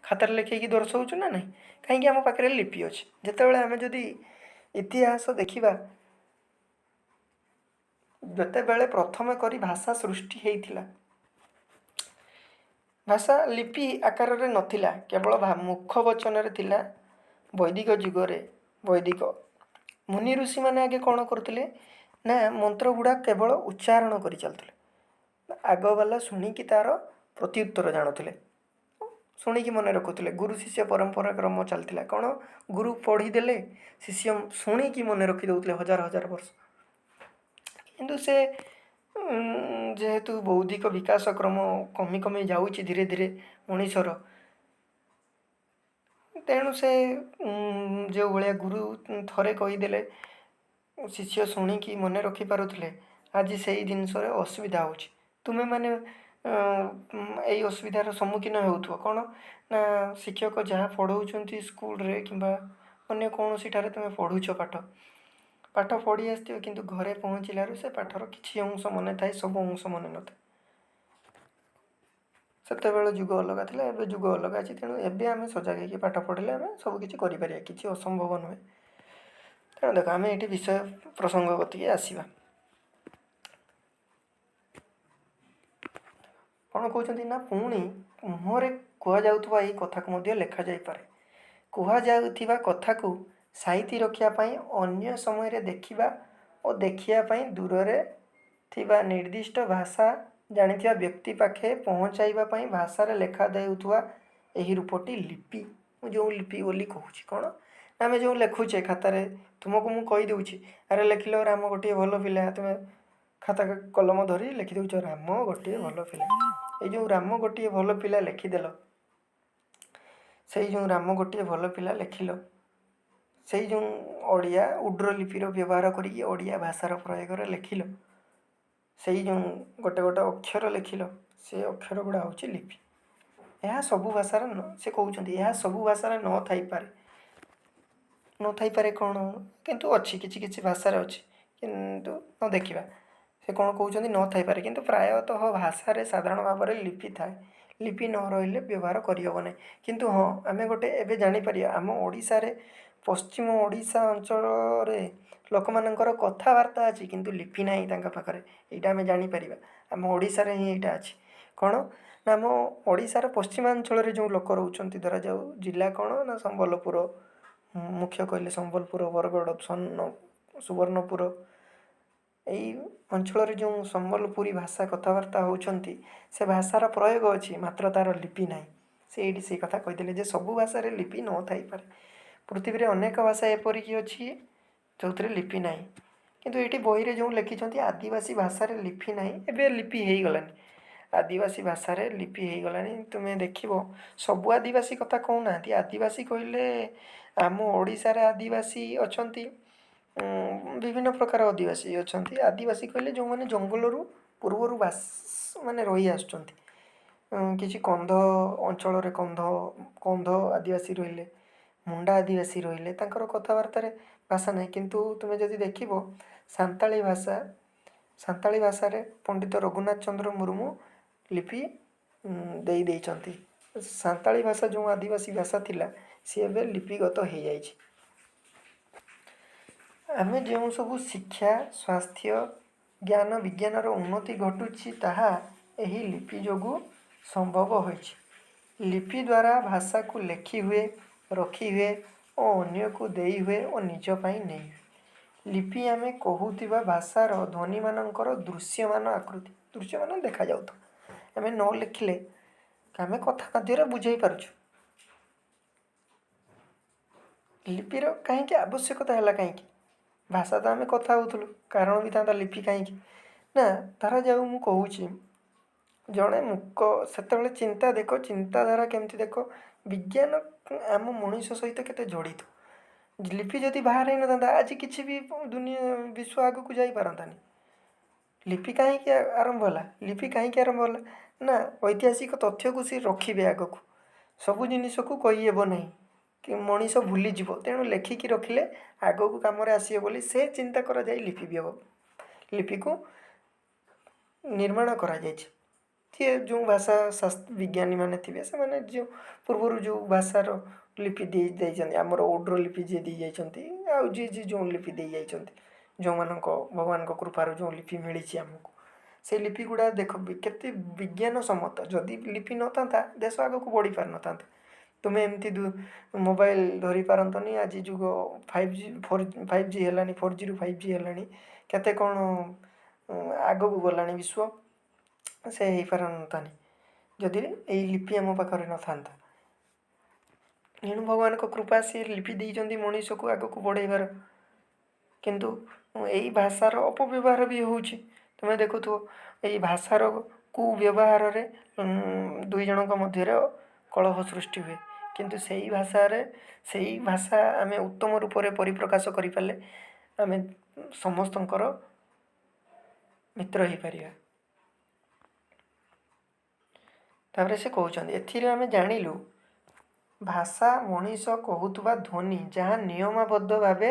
ଖାତାରେ ଲେଖେଇକି ଦର୍ଶାଉଛୁ ନା ନାହିଁ? କାହିଁକି ଆମ ପାଖରେ ଲିପି ଅଛି। ଯେତେବେଳେ ଆମେ ଯଦି ଇତିହାସ ଦେଖିବା, ଯେତେବେଳେ ପ୍ରଥମେ କରି ଭାଷା ସୃଷ୍ଟି ହେଇଥିଲା, ଭାଷା ଲିପି ଆକାରରେ ନଥିଲା, କେବଳ ମୁଖ ବଚନରେ ଥିଲା। ବୈଦିକ ଯୁଗରେ ବୈଦିକ ମୁନି ଋଷିମାନେ ଆଗେ କ'ଣ କରୁଥିଲେ ନା ମନ୍ତ୍ର ଗୁଡ଼ା କେବଳ ଉଚ୍ଚାରଣ କରି ଚାଲୁଥିଲେ। ଆଗବାଲା ଶୁଣିକି ତା'ର ପ୍ରତ୍ୟୁତ୍ତର ଜାଣୁଥିଲେ, ଶୁଣିକି ମନେ ରଖୁଥିଲେ। ଗୁରୁ ଶିଷ୍ୟ ପରମ୍ପରା କ୍ରମ ଚାଲିଥିଲା। କ'ଣ? ଗୁରୁ ପଢ଼ିଦେଲେ, ଶିଷ୍ୟ ଶୁଣିକି ମନେ ରଖିଦେଉଥିଲେ ହଜାର ହଜାର ବର୍ଷ। କିନ୍ତୁ ସେ ଯେହେତୁ ବୌଦ୍ଧିକ ବିକାଶ କ୍ରମ କମି କମି ଯାଉଛି ଧୀରେ ଧୀରେ ମଣିଷର, ତେଣୁ ସେ ଯେଉଁଭଳିଆ ଗୁରୁ ଥରେ କହିଦେଲେ ଶିଷ୍ୟ ଶୁଣିକି ମନେ ରଖିପାରୁଥିଲେ, ଆଜି ସେଇ ଜିନିଷରେ ଅସୁବିଧା ହେଉଛି। ତୁମେମାନେ ଏଇ ଅସୁବିଧାର ସମ୍ମୁଖୀନ ହେଉଥିବ। କ'ଣ ନା ଶିକ୍ଷକ ଯାହା ପଢ଼ଉଛନ୍ତି ସ୍କୁଲରେ କିମ୍ବା ଅନ୍ୟ କୌଣସିଠାରେ ତୁମେ ପଢ଼ୁଛ, ପାଠ ପାଠ ପଢ଼ି ଆସିଥିବ, କିନ୍ତୁ ଘରେ ପହଞ୍ଚିଲାରୁ ସେ ପାଠର କିଛି ଅଂଶ ମନେ ଥାଏ, ସବୁ ଅଂଶ ମନେ ନଥାଏ। ସେତେବେଳେ ଯୁଗ ଅଲଗା ଥିଲା, ଏବେ ଯୁଗ ଅଲଗା ଅଛି। ତେଣୁ ଏବେ ଆମେ ସଜାଗ ହେଇକି ପାଠ ପଢ଼ିଲେ ଆମେ ସବୁକିଛି କରିପାରିବା, କିଛି ଅସମ୍ଭବ ନୁହେଁ। ତେଣୁ ଦେଖ, ଆମେ ଏଇଠି ବିଷୟ ପ୍ରସଙ୍ଗ କତିକି ଆସିବା। କ'ଣ କହୁଛନ୍ତି ନା ପୁଣି ମୁହଁରେ କୁହାଯାଉଥିବା ଏହି କଥାକୁ ମଧ୍ୟ ଲେଖାଯାଇପାରେ। କୁହାଯାଉଥିବା କଥାକୁ ସାଇତି ରଖିବା ପାଇଁ, ଅନ୍ୟ ସମୟରେ ଦେଖିବା ଓ ଦେଖିବା ପାଇଁ, ଦୂରରେ ଥିବା ନିର୍ଦ୍ଦିଷ୍ଟ ଭାଷା ଜାଣିଥିବା ବ୍ୟକ୍ତି ପାଖେ ପହଞ୍ଚାଇବା ପାଇଁ ଭାଷାରେ ଲେଖାଯାଉଥିବା ଏହି ରୂପଟି ଲିପି। ମୁଁ ଯେଉଁ ଲିପି ବୋଲି କହୁଛି, କ'ଣ ନା ଆମେ ଯେଉଁ ଲେଖୁଛେ ଖାତାରେ, ତୁମକୁ ମୁଁ କହିଦେଉଛି, ଆରେ ଲେଖିଲ ରାମ ଗୋଟିଏ ଭଲ ପିଲା। ତୁମେ ଖାତା କଲମ ଧରି ଲେଖିଦେଉଛ ରାମ ଗୋଟିଏ ଭଲ ପିଲା। ଏଇ ଯେଉଁ ରାମ ଗୋଟିଏ ଭଲ ପିଲା ଲେଖିଦେଲ, ସେଇ ଯେଉଁ ରାମ ଗୋଟିଏ ଭଲ ପିଲା ଲେଖିଲ, ସେଇ ଯେଉଁ ଓଡ଼ିଆ ଉଡ୍ର ଲିପିର ବ୍ୟବହାର କରିକି ଓଡ଼ିଆ ଭାଷାର ପ୍ରୟୋଗରେ ଲେଖିଲ, ସେଇ ଯେଉଁ ଗୋଟେ ଗୋଟେ ଅକ୍ଷର ଲେଖିଲ, ସେ ଅକ୍ଷର ଗୁଡ଼ା ହେଉଛି ଲିପି। ଏହା ସବୁ ଭାଷାରେ ନ, ସେ କହୁଛନ୍ତି ଏହା ସବୁ ଭାଷାରେ ନଥାଇପାରେ। ନଥାଇପାରେ କ'ଣ, କିନ୍ତୁ ଅଛି, କିଛି କିଛି ଭାଷାରେ ଅଛି। କିନ୍ତୁ ନ ଦେଖିବା ସେ କ'ଣ କହୁଛନ୍ତି। ନଥାଇପାରେ, କିନ୍ତୁ ପ୍ରାୟତଃ ଭାଷାରେ ସାଧାରଣ ଭାବରେ ଲିପି ଥାଏ। ଲିପି ନ ରହିଲେ ବ୍ୟବହାର କରିହେବ ନାହିଁ। କିନ୍ତୁ ହଁ, ଆମେ ଗୋଟେ ଏବେ ଜାଣିପାରିବା, ଆମ ଓଡ଼ିଶାରେ ପଶ୍ଚିମ ଓଡ଼ିଶା ଅଞ୍ଚଳରେ ଲୋକମାନଙ୍କର କଥାବାର୍ତ୍ତା ଅଛି, କିନ୍ତୁ ଲିପି ନାହିଁ ତାଙ୍କ ପାଖରେ। ଏଇଟା ଆମେ ଜାଣିପାରିବା, ଆମ ଓଡ଼ିଶାରେ ହିଁ ଏଇଟା ଅଛି। କ'ଣ ନା ଆମ ଓଡ଼ିଶାର ପଶ୍ଚିମାଞ୍ଚଳରେ ଯେଉଁ ଲୋକ ରହୁଛନ୍ତି, ଧରାଯାଉ ଜିଲ୍ଲା କ'ଣ ନା ସମ୍ବଲପୁର, ମୁଖ୍ୟ କହିଲେ ସମ୍ବଲପୁର, ବରଗଡ଼, ସୁବର୍ଣ୍ଣପୁର, ଏଇ ଅଞ୍ଚଳରେ ଯେଉଁ ସମ୍ବଲପୁରୀ ଭାଷା କଥାବାର୍ତ୍ତା ହେଉଛନ୍ତି, ସେ ଭାଷାର ପ୍ରୟୋଗ ଅଛି, ମାତ୍ର ତା'ର ଲିପି ନାହିଁ। ସେ ଏଇଠି ସେଇ କଥା କହିଥିଲେ ଯେ ସବୁ ଭାଷାରେ ଲିପି ନଥାଇପାରେ। ପୃଥିବୀରେ ଅନେକ ଭାଷା ଏପରିକି ଅଛି ଯେଉଁଥିରେ ଲିପି ନାହିଁ। କିନ୍ତୁ ଏଇଠି ବହିରେ ଯେଉଁ ଲେଖିଛନ୍ତି ଆଦିବାସୀ ଭାଷାରେ ଲିପି ନାହିଁ, ଏବେ ଲିପି ହେଇଗଲାଣି। ଆଦିବାସୀ ଭାଷାରେ ଲିପି ହେଇଗଲାଣି। ତୁମେ ଦେଖିବ, ସବୁ ଆଦିବାସୀ କଥା କହୁନାହାନ୍ତି। ଆଦିବାସୀ କହିଲେ ଆମ ଓଡ଼ିଶାରେ ଆଦିବାସୀ ଅଛନ୍ତି, ବିଭିନ୍ନ ପ୍ରକାର ଆଦିବାସୀ ଅଛନ୍ତି। ଆଦିବାସୀ କହିଲେ ଯେଉଁମାନେ ଜଙ୍ଗଲରୁ ପୂର୍ବରୁ ବାସ ମାନେ ରହି ଆସୁଛନ୍ତି। କିଛି କନ୍ଧ ଅଞ୍ଚଳରେ କନ୍ଧ ଆଦିବାସୀ ରହିଲେ, ମୁଣ୍ଡା ଆଦିବାସୀ ରହିଲେ, ତାଙ୍କର କଥାବାର୍ତ୍ତାରେ ଭାଷା ନାହିଁ। କିନ୍ତୁ ତୁମେ ଯଦି ଦେଖିବ ସାନ୍ତାଳୀ ଭାଷା, ସାନ୍ତାଳୀ ଭାଷାରେ ପଣ୍ଡିତ ରଘୁନାଥ ଚନ୍ଦ୍ର ମୁର୍ମୁ ଲିପି ଦେଇ ଦେଇଛନ୍ତି। ସାନ୍ତାଳୀ ଭାଷା ଯେଉଁ ଆଦିବାସୀ ଭାଷା ଥିଲା, ସିଏ ଏବେ ଲିପିଗତ ହେଇଯାଇଛି। ଆମେ ଯେଉଁ ସବୁ ଶିକ୍ଷା, ସ୍ୱାସ୍ଥ୍ୟ, ଜ୍ଞାନ ବିଜ୍ଞାନର ଉନ୍ନତି ଘଟୁଛି, ତାହା ଏହି ଲିପି ଯୋଗୁଁ ସମ୍ଭବ ହୋଇଛି। ଲିପି ଦ୍ୱାରା ଭାଷାକୁ ଲେଖି ହୁଏ, ରଖି ହୁଏ ଓ ଅନ୍ୟକୁ ଦେଇ ହୁଏ ଓ ନିଜ ପାଇଁ ନେଇ ହୁଏ। ଲିପି ଆମେ କହୁଥିବା ଭାଷାର ଧ୍ୱନିମାନଙ୍କର ଦୃଶ୍ୟମାନ ଆକୃତି, ଦୃଶ୍ୟମାନ ଦେଖାଯାଉଥିବ। ଆମେ ନ ଲେଖିଲେ ଆମେ କଥା ମାଧ୍ୟମରେ ବୁଝେଇ ପାରୁଛୁ। ଲିପିର କାହିଁକି ଆବଶ୍ୟକତା ହେଲା? କାହିଁକି? ଭାଷା ତ ଆମେ କଥା ହେଉଥିଲୁ, କାରଣ ବି ଥାନ୍ତା, ଲିପି କାହିଁକି? ନା ଧରାଯାଉ ମୁଁ କହୁଛି ଜଣେ ମୂକ, ସେତେବେଳେ ଚିନ୍ତା ଦେଖ, ଚିନ୍ତାଧାରା କେମିତି ଦେଖ, ବିଜ୍ଞାନ ଆମ ମଣିଷ ସହିତ କେତେ ଜଡ଼ିତ। ଲିପି ଯଦି ବାହାର ହେଇନଥାନ୍ତା, ଆଜି କିଛି ବି ଦୁନିଆ ବିଶ୍ୱ ଆଗକୁ ଯାଇପାରନ୍ତାନି। ଲିପି କାହିଁକି ଆରମ୍ଭ ହେଲା? ଲିପି କାହିଁକି ଆରମ୍ଭ ହେଲା ନା ଐତିହାସିକ ତଥ୍ୟକୁ ସେ ରଖିବେ ଆଗକୁ। ସବୁ ଜିନିଷକୁ କହିହେବ ନାହିଁ କି ମଣିଷ ଭୁଲିଯିବ, ତେଣୁ ଲେଖିକି ରଖିଲେ ଆଗକୁ କାମରେ ଆସିବ ବୋଲି ସେ ଚିନ୍ତା କରାଯାଇ ଲିପି ବି ହେବ, ଲିପିକୁ ନିର୍ମାଣ କରାଯାଇଛି। ଯିଏ ଯେଉଁ ଭାଷା ବିଜ୍ଞାନୀମାନେ ଥିବେ, ସେମାନେ ଯେଉଁ ପୂର୍ବରୁ ଯେଉଁ ଭାଷାର ଲିପି ଦେଇ ଦେଇଛନ୍ତି, ଆମର ଓଡ୍ର ଲିପି ଯିଏ ଦେଇ ଯାଇଛନ୍ତି, ଆଉ ଯିଏ ଯିଏ ଯେଉଁ ଲିପି ଦେଇ ଯାଇଛନ୍ତି, ଯେଉଁମାନଙ୍କ ଭଗବାନଙ୍କ କୃପାରୁ ଯେଉଁ ଲିପି ମିଳିଛି ଆମକୁ, ସେଇ ଲିପି ଗୁଡ଼ା ଦେଖ କେତେ ବିଜ୍ଞାନ ସମ୍ମତ। ଯଦି ଲିପି ନଥାନ୍ତା, ଦେଶ ଆଗକୁ ବଢ଼ି ପାରିନଥାନ୍ତା। ତୁମେ ଏମିତି ମୋବାଇଲ୍ ଧରିପାରନ୍ତନି। ଆଜି ଯୁଗ 5G, 4, 5G ହେଲାଣି, 4Gରୁ 5G ହେଲାଣି, କେତେ କ'ଣ ଆଗକୁ ଗଲାଣି ବିଶ୍ୱ। ସେ ହେଇପାରନ୍ତାନି ଯଦି ଏଇ ଲିପି ଆମ ପାଖରେ ନଥାନ୍ତା। ଏଣୁ ଭଗବାନଙ୍କ କୃପା, ସିଏ ଲିପି ଦେଇଛନ୍ତି ମଣିଷକୁ ଆଗକୁ ବଢ଼େଇବାର। କିନ୍ତୁ ଏଇ ଭାଷାର ଅପବ୍ୟବହାର ବି ହେଉଛି। ତୁମେ ଦେଖୁଥିବ, ଏଇ ଭାଷାର କୁବ୍ୟବହାରରେ ଦୁଇ ଜଣଙ୍କ ମଧ୍ୟରେ କଳହ ସୃଷ୍ଟି ହୁଏ। କିନ୍ତୁ ସେଇ ଭାଷାରେ, ସେଇ ଭାଷା ଆମେ ଉତ୍ତମ ରୂପରେ ପରିପ୍ରକାଶ କରିପାରିଲେ ଆମେ ସମସ୍ତଙ୍କର ମିତ୍ର ହେଇପାରିବା। ତାପରେ ସେ କହୁଛନ୍ତି, ଏଥିରେ ଆମେ ଜାଣିଲୁ, ଭାଷା ମଣିଷ କହୁଥିବା ଧ୍ୱନି, ଯାହା ନିୟମବଦ୍ଧ ଭାବେ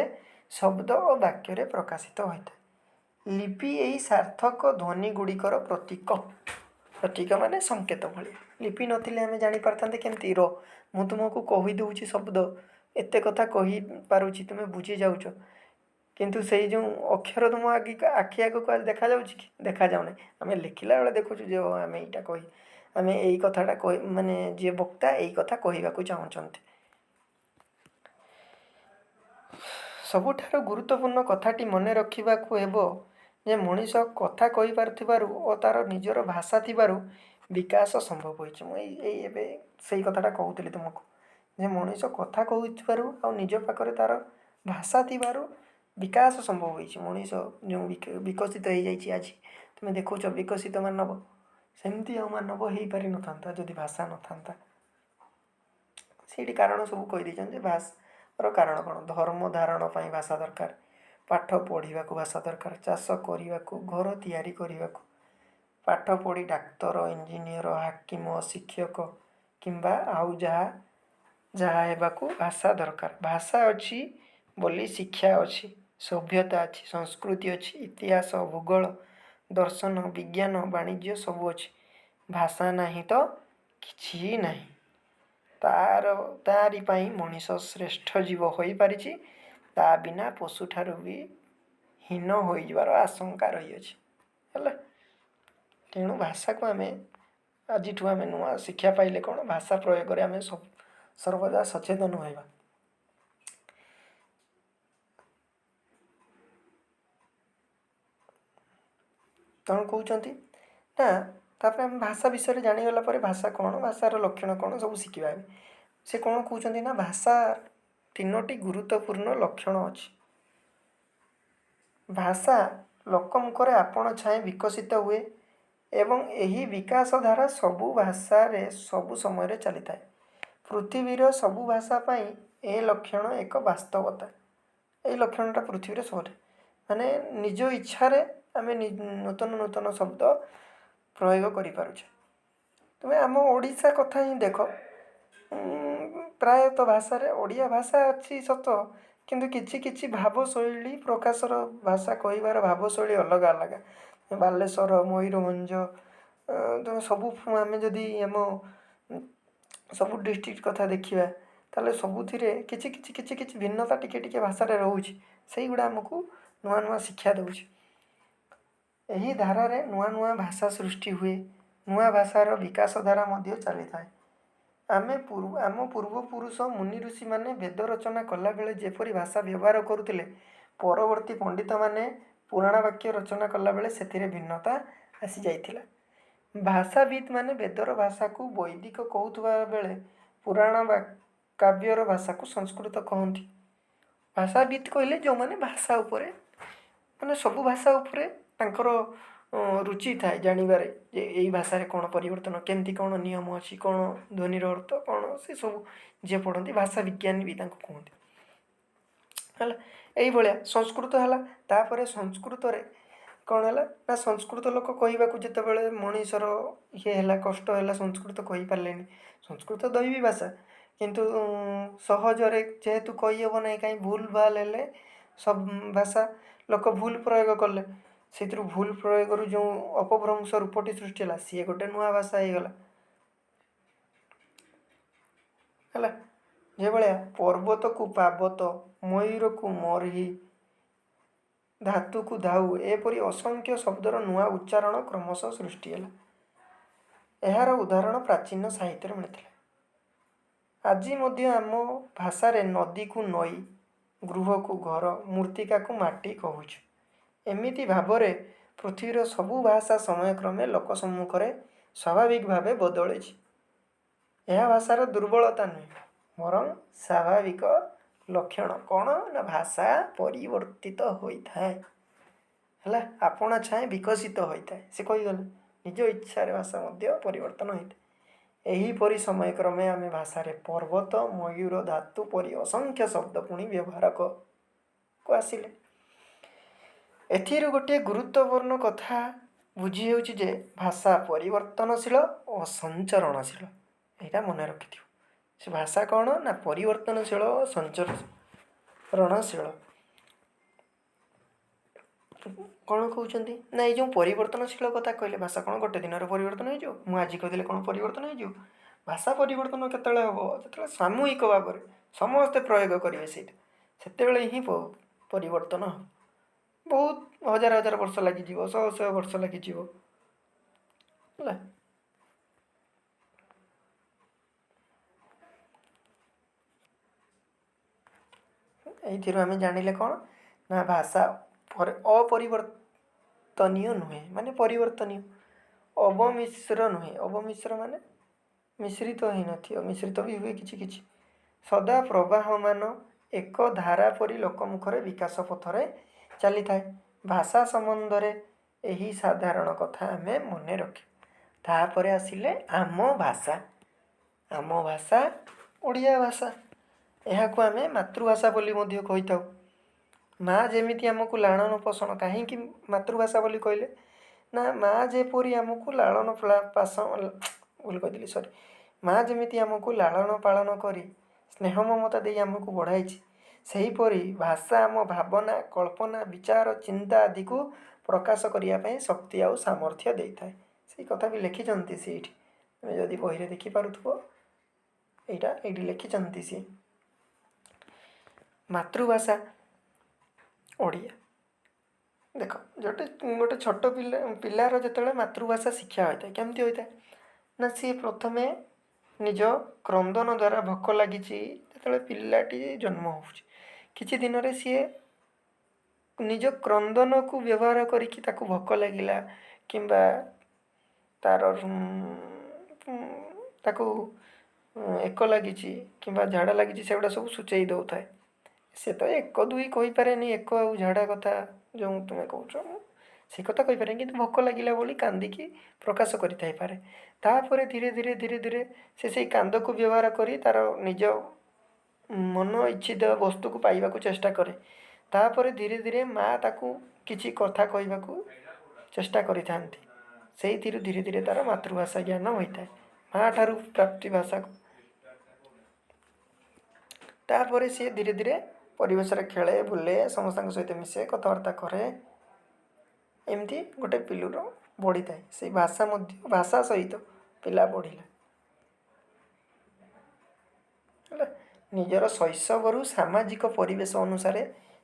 ଶବ୍ଦ ଓ ବାକ୍ୟରେ ପ୍ରକାଶିତ ହୋଇଥାଏ। ଲିପି ଏହି ସାର୍ଥକ ଧ୍ୱନି ଗୁଡ଼ିକର ପ୍ରତୀକ। ପ୍ରତୀକ ମାନେ ସଂକେତ ଭଳିଆ। ଲିପି ନଥିଲେ ଆମେ ଜାଣିପାରିଥାନ୍ତେ କେମିତି? ର ମୁଁ ତୁମକୁ କହିଦେଉଛି ଶବ୍ଦ, ଏତେ କଥା କହିପାରୁଛି, ତୁମେ ବୁଝି ଯାଉଛ, କିନ୍ତୁ ସେଇ ଯେଉଁ ଅକ୍ଷର ତୁମ ଆଖି ଆଗକୁ ଦେଖାଯାଉଛି କି? ଦେଖାଯାଉନାହିଁ। ଆମେ ଲେଖିଲା ବେଳେ ଦେଖୁଛୁ ଯେ ଆମେ ଏଇଟା କହି, ଆମେ ଏଇ କଥାଟା କହି, ମାନେ ଯିଏ ବକ୍ତା ଏଇ କଥା କହିବାକୁ ଚାହୁଁଛନ୍ତି। ସବୁଠାରୁ ଗୁରୁତ୍ୱପୂର୍ଣ୍ଣ କଥାଟି ମନେ ରଖିବାକୁ ହେବ ଯେ ମଣିଷ କଥା କହିପାରୁଥିବାରୁ ଓ ତା'ର ନିଜର ଭାଷା ଥିବାରୁ ବିକାଶ ସମ୍ଭବ ହୋଇଛି। ମୁଁ ଏଇ ଏବେ ସେଇ କଥାଟା କହୁଥିଲି ତୁମକୁ ଯେ ମଣିଷ କଥା କହୁଥିବାରୁ ଆଉ ନିଜ ପାଖରେ ତା'ର ଭାଷା ଥିବାରୁ ବିକାଶ ସମ୍ଭବ ହୋଇଛି। ମଣିଷ ଯେଉଁ ବିକଶିତ ହେଇଯାଇଛି ଆଜି, ତୁମେ ଦେଖୁଛ ବିକଶିତ ମାନବ, ସେମିତି ଆଉ ମାନବ ହେଇପାରିନଥାନ୍ତା ଯଦି ଭାଷା ନଥାନ୍ତା। ସେଇଠି କାରଣ ସବୁ କହିଦେଇଛନ୍ତି ଯେ ଭାଷାର କାରଣ କ'ଣ। ଧର୍ମ ଧାରଣ ପାଇଁ ଭାଷା ଦରକାର, ପାଠ ପଢ଼ିବାକୁ ଭାଷା ଦରକାର, ଚାଷ କରିବାକୁ, ଘର ତିଆରି କରିବାକୁ, ପାଠ ପଢ଼ି ଡାକ୍ତର, ଇଞ୍ଜିନିୟର, ହାକିମ, ଶିକ୍ଷକ କିମ୍ବା ଆଉ ଯାହା ଯାହା ହେବାକୁ ଭାଷା ଦରକାର। ଭାଷା ଅଛି ବୋଲି ଶିକ୍ଷା ଅଛି, ସଭ୍ୟତା ଅଛି, ସଂସ୍କୃତି ଅଛି, ଇତିହାସ, ଭୂଗୋଳ, ଦର୍ଶନ, ବିଜ୍ଞାନ, ବାଣିଜ୍ୟ ସବୁ ଅଛି। ଭାଷା ନାହିଁ ତ କିଛି ନାହିଁ। ତାରି ପାଇଁ ମଣିଷ ଶ୍ରେଷ୍ଠ ଜୀବ ହୋଇପାରିଛି। ତା ବିନା ପଶୁଠାରୁ ବି ହୀନ ହୋଇଯିବାର ଆଶଙ୍କା ରହିଅଛି। ହେଲା, ତେଣୁ ଭାଷାକୁ ଆମେ ଆଜିଠୁ ଆମେ ନୂଆ ଶିକ୍ଷା ପାଇଲେ କ'ଣ, ଭାଷା ପ୍ରୟୋଗରେ ଆମେ ସବୁ ସର୍ବଦା ସଚେତନ ରହିବା। କ'ଣ କହୁଛନ୍ତି ନା, ତାପରେ ଆମେ ଭାଷା ବିଷୟରେ ଜାଣିଗଲା ପରେ ଭାଷା କ'ଣ, ଭାଷାର ଲକ୍ଷଣ କ'ଣ, ସବୁ ଶିଖିବା ଏବେ। ସେ କ'ଣ କହୁଛନ୍ତି ନା, ଭାଷା ତିନୋଟି ଗୁରୁତ୍ୱପୂର୍ଣ୍ଣ ଲକ୍ଷଣ ଅଛି। ଭାଷା ଲୋକମୁଖରେ ଆପଣ ଛାଏଁ ବିକଶିତ ହୁଏ ଏବଂ ଏହି ବିକାଶ ଧାରା ସବୁ ଭାଷାରେ ସବୁ ସମୟରେ ଚାଲିଥାଏ। ପୃଥିବୀର ସବୁ ଭାଷା ପାଇଁ ଏ ଲକ୍ଷଣ ଏକ ବାସ୍ତବତା। ଏଇ ଲକ୍ଷଣଟା ପୃଥିବୀରେ ସବୁଠି, ମାନେ ନିଜ ଇଚ୍ଛାରେ ଆମେ ନୂତନ ନୂତନ ଶବ୍ଦ ପ୍ରୟୋଗ କରିପାରୁଛେ। ତୁମେ ଆମ ଓଡ଼ିଶା କଥା ହିଁ ଦେଖ। ପ୍ରାୟତଃ ଭାଷାରେ ଓଡ଼ିଆ ଭାଷା ଅଛି ସତ, କିନ୍ତୁ କିଛି କିଛି ଭାବଶୈଳୀ ପ୍ରକାଶର, ଭାଷା କହିବାର ଭାବଶୈଳୀ ଅଲଗା ଅଲଗା। ବାଲେଶ୍ୱର, ମୟୂରଭଞ୍ଜ, ସବୁ ଆମେ ଯଦି ଆମ ସବୁ ଡିଷ୍ଟ୍ରିକ୍ଟ କଥା ଦେଖିବା, ତାହେଲେ ସବୁଥିରେ କିଛି କିଛି କିଛି କିଛି ଭିନ୍ନତା ଟିକେ ଟିକେ ଭାଷାରେ ରହୁଛି। ସେଇଗୁଡ଼ା ଆମକୁ ନୂଆ ନୂଆ ଶିକ୍ଷା ଦେଉଛି। ଏହି ଧାରାରେ ନୂଆ ନୂଆ ଭାଷା ସୃଷ୍ଟି ହୁଏ। ନୂଆ ଭାଷାର ବିକାଶ ଧାରା ମଧ୍ୟ ଚାଲିଥାଏ। ଆମ ପୂର୍ବପୁରୁଷ ମୁନି ଋଷିମାନେ ବେଦ ରଚନା କଲାବେଳେ ଯେପରି ଭାଷା ବ୍ୟବହାର କରୁଥିଲେ, ପରବର୍ତ୍ତୀ ପଣ୍ଡିତମାନେ ପୁରାଣ ବାକ୍ୟ ରଚନା କଲାବେଳେ ସେଥିରେ ଭିନ୍ନତା ଆସିଯାଇଥିଲା। ଭାଷାବିତ୍ ମାନେ ବେଦର ଭାଷାକୁ ବୈଦିକ କହୁଥିବା ବେଳେ ପୁରାଣ ବା କାବ୍ୟର ଭାଷାକୁ ସଂସ୍କୃତ କହନ୍ତି। ଭାଷାବିତ୍ କହିଲେ ଯେଉଁମାନେ ଭାଷା ଉପରେ, ମାନେ ସବୁ ଭାଷା ଉପରେ ତାଙ୍କର ରୁଚି ଥାଏ ଜାଣିବାରେ ଯେ ଏଇ ଭାଷାରେ କ'ଣ ପରିବର୍ତ୍ତନ, କେମିତି କ'ଣ ନିୟମ ଅଛି, କ'ଣ ଧ୍ୱନିର ଅର୍ଥ କ'ଣ, ସେ ସବୁ ଯିଏ ପଢ଼ନ୍ତି ଭାଷା ବିଜ୍ଞାନୀ ବି ତାଙ୍କୁ କୁହନ୍ତି। ହେଲା, ଏଇଭଳିଆ ସଂସ୍କୃତ ହେଲା। ତାପରେ ସଂସ୍କୃତରେ କ'ଣ ହେଲା ନା, ସଂସ୍କୃତ ଲୋକ କହିବାକୁ ଯେତେବେଳେ ମଣିଷର ଇଏ ହେଲା, କଷ୍ଟ ହେଲା, ସଂସ୍କୃତ କହିପାରିଲେନି। ସଂସ୍କୃତ ଦୈବୀ ଭାଷା, କିନ୍ତୁ ସହଜରେ ଯେହେତୁ କହିହେବ ନାହିଁ, କାହିଁ ଭୁଲ ଭାଲ ହେଲେ ସବୁ ଭାଷା ଲୋକ ଭୁଲ ପ୍ରୟୋଗ କଲେ, ସେଥିରୁ ଭୁଲ ପ୍ରୟୋଗରୁ ଯେଉଁ ଅପଭ୍ରଂଶ ରୂପଟି ସୃଷ୍ଟି ହେଲା, ସିଏ ଗୋଟେ ନୂଆ ଭାଷା ହେଇଗଲା। ହେଲା, ଯେଭଳିଆ ପର୍ବତକୁ ପାବତ, ମୟୂରକୁ ମର୍ହି, ଧାତୁକୁ ଧାଉ, ଏପରି ଅସଂଖ୍ୟ ଶବ୍ଦର ନୂଆ ଉଚ୍ଚାରଣ କ୍ରମଶଃ ସୃଷ୍ଟି ହେଲା। ଏହାର ଉଦାହରଣ ପ୍ରାଚୀନ ସାହିତ୍ୟରେ ମିଳିଥିଲା। ଆଜି ମଧ୍ୟ ଆମ ଭାଷାରେ ନଦୀକୁ ନଈ, ଗୃହକୁ ଘର, ମୃତ୍ତିକାକୁ ମାଟି କହୁଛୁ। ଏମିତି ଭାବରେ ପୃଥିବୀର ସବୁ ଭାଷା ସମୟକ୍ରମେ ଲୋକ ସମ୍ମୁଖରେ ସ୍ୱାଭାବିକ ଭାବେ ବଦଳିଛି। ଏହା ଭାଷାର ଦୁର୍ବଳତା ନୁହେଁ, ବରଂ ସ୍ୱାଭାବିକ ଲକ୍ଷଣ। କ'ଣ ନା ଭାଷା ପରିବର୍ତ୍ତିତ ହୋଇଥାଏ, ହେଲା, ଆପଣା ଛାଏଁ ବିକଶିତ ହୋଇଥାଏ। ସେ କହିଗଲେ, ନିଜ ଇଚ୍ଛାରେ ଭାଷା ମଧ୍ୟ ପରିବର୍ତ୍ତନ ହୋଇଥାଏ। ଏହିପରି ସମୟକ୍ରମେ ଆମେ ଭାଷାରେ ପର୍ବତ, ମୟୂର, ଧାତୁ ପରି ଅସଂଖ୍ୟ ଶବ୍ଦ ପୁଣି ବ୍ୟବହାରକୁ ଆସିଲେ। ଏଥିରୁ ଗୋଟିଏ ଗୁରୁତ୍ୱପୂର୍ଣ୍ଣ କଥା ବୁଝି ହେଉଛି ଯେ ଭାଷା ପରିବର୍ତ୍ତନଶୀଳ ଓ ସଞ୍ଚରଣଶୀଳ। ଏଇଟା ମନେ ରଖିଥିବ। ସେ ଭାଷା କ'ଣ ନା ପରିବର୍ତ୍ତନଶୀଳ ଓ ସଞ୍ଚରଣଶୀଳ। କ'ଣ କହୁଛନ୍ତି ନା ଏଇ ଯେଉଁ ପରିବର୍ତ୍ତନଶୀଳ କଥା କହିଲେ, ଭାଷା କ'ଣ ଗୋଟେ ଦିନରେ ପରିବର୍ତ୍ତନ ହେଇଯିବ? ମୁଁ ଆଜି କହିଦେଲେ କ'ଣ ପରିବର୍ତ୍ତନ ହେଇଯିବ? ଭାଷା ପରିବର୍ତ୍ତନ କେତେବେଳେ ହେବ? ଯେତେବେଳେ ସାମୂହିକ ଭାବରେ ସମସ୍ତେ ପ୍ରୟୋଗ କରିବେ ସେଇଟା, ସେତେବେଳେ ହିଁ ପରିବର୍ତ୍ତନ ହେବ। ବହୁତ ହଜାର ହଜାର ବର୍ଷ ଲାଗିଯିବ, ଶହ ଶହ ବର୍ଷ ଲାଗିଯିବ, ହେଲା। ଏଇଥିରୁ ଆମେ ଜାଣିଲେ କ'ଣ ନା ଭାଷା ଅପରିବର୍ତ୍ତନୀୟ ନୁହେଁ, ମାନେ ପରିବର୍ତ୍ତନୀୟ। ଅବମିଶ୍ର ନୁହେଁ, ଅବମିଶ୍ର ମାନେ ମିଶ୍ରିତ ହେଇନଥିବ, ମିଶ୍ରିତ ବି ହୁଏ କିଛି କିଛି। ସଦା ପ୍ରବାହମାନ ଏକ ଧାରା ପରି ଲୋକମୁଖରେ ବିକାଶ ପଥରେ ଚାଲିଥାଏ। ଭାଷା ସମ୍ବନ୍ଧରେ ଏହି ସାଧାରଣ କଥା ଆମେ ମନେ ରଖିବା। ତାପରେ ଆସିଲେ ଆମ ଭାଷା। ଆମ ଭାଷା ଓଡ଼ିଆ ଭାଷା। ଏହାକୁ ଆମେ ମାତୃଭାଷା ବୋଲି ମଧ୍ୟ କହିଥାଉ। ମା ଯେମିତି ଆମକୁ ଲାଳନ ପୋଷଣ, କାହିଁକି ମାତୃଭାଷା ବୋଲି କହିଲେ ନା ମା ଯେପରି ଆମକୁ ଲାଳନ ଭୁଲ କହିଦେଲି, ସରି। ମା ଯେମିତି ଆମକୁ ଲାଳନ ପାଳନ କରି ସ୍ନେହ ମମତା ଦେଇ ଆମକୁ ବଢ଼ାଇଛି, ସେହିପରି ଭାଷା ଆମ ଭାବନା, କଳ୍ପନା, ବିଚାର, ଚିନ୍ତା ଆଦିକୁ ପ୍ରକାଶ କରିବା ପାଇଁ ଶକ୍ତି ଆଉ ସାମର୍ଥ୍ୟ ଦେଇଥାଏ। ସେଇ କଥା ବି ଲେଖିଛନ୍ତି ସେଇଠି, ତୁମେ ଯଦି ବହିରେ ଦେଖିପାରୁଥିବ, ଏଇଟା ଏଇଠି ଲେଖିଛନ୍ତି ସିଏ। ମାତୃଭାଷା ଓଡ଼ିଆ। ଦେଖ, ଗୋଟେ ଗୋଟେ ଛୋଟ ପିଲାର ଯେତେବେଳେ ମାତୃଭାଷା ଶିକ୍ଷା ହୋଇଥାଏ, କେମିତି ହୋଇଥାଏ ନା ସିଏ ପ୍ରଥମେ ନିଜ କ୍ରନ୍ଦନ ଦ୍ୱାରା ଭୋକ ଲାଗିଛି। ଯେତେବେଳେ ପିଲାଟି ଜନ୍ମ ହେଉଛି, କିଛି ଦିନରେ ସିଏ ନିଜ କ୍ରନ୍ଦନକୁ ବ୍ୟବହାର କରିକି ତାକୁ ଭୋକ ଲାଗିଲା କିମ୍ବା ତାର ତାକୁ ଏକ ଲାଗିଛି କିମ୍ବା ଝାଡ଼ା ଲାଗିଛି, ସେଗୁଡ଼ା ସବୁ ସୂଚେଇ ଦେଉଥାଏ। ସେ ତ ଏକ ଦୁଇ କହିପାରେନି, ଏକ ଆଉ ଝାଡ଼ା କଥା ଯେଉଁ ତୁମେ କହୁଛ ମୁଁ ସେ କଥା କହିପାରେନି, କିନ୍ତୁ ଭୋକ ଲାଗିଲା ବୋଲି କାନ୍ଦିକି ପ୍ରକାଶ କରିଥାଇପାରେ। ତାପରେ ଧୀରେ ଧୀରେ ଧୀରେ ଧୀରେ ସେ ସେଇ କାନ୍ଦକୁ ବ୍ୟବହାର କରି ତାର ନିଜ ମନ ଇଚ୍ଛିତ ବସ୍ତୁକୁ ପାଇବାକୁ ଚେଷ୍ଟା କରେ। ତାପରେ ଧୀରେ ଧୀରେ ମା ତାକୁ କିଛି କଥା କହିବାକୁ ଚେଷ୍ଟା କରିଥାନ୍ତି। ସେଇଥିରୁ ଧୀରେ ଧୀରେ ତାର ମାତୃଭାଷା ଜ୍ଞାନ ହୋଇଥାଏ, ମା ଠାରୁ ପ୍ରାପ୍ତି ଭାଷାକୁ। ତାପରେ ସିଏ ଧୀରେ ଧୀରେ ପରିବେଶରେ ଖେଳେ, ବୁଲେ, ସମସ୍ତଙ୍କ ସହିତ ମିଶେ, କଥାବାର୍ତ୍ତା କରେ। ଏମିତି ଗୋଟେ ପିଲୁର ବଢ଼ିଥାଏ ସେଇ ଭାଷା ମଧ୍ୟ, ଭାଷା ସହିତ ପିଲା ବଢ଼ିଲା, ହେଲା। ନିଜର ଶୈଶବରୁ ସାମାଜିକ ପରିବେଶ ଅନୁସାରେ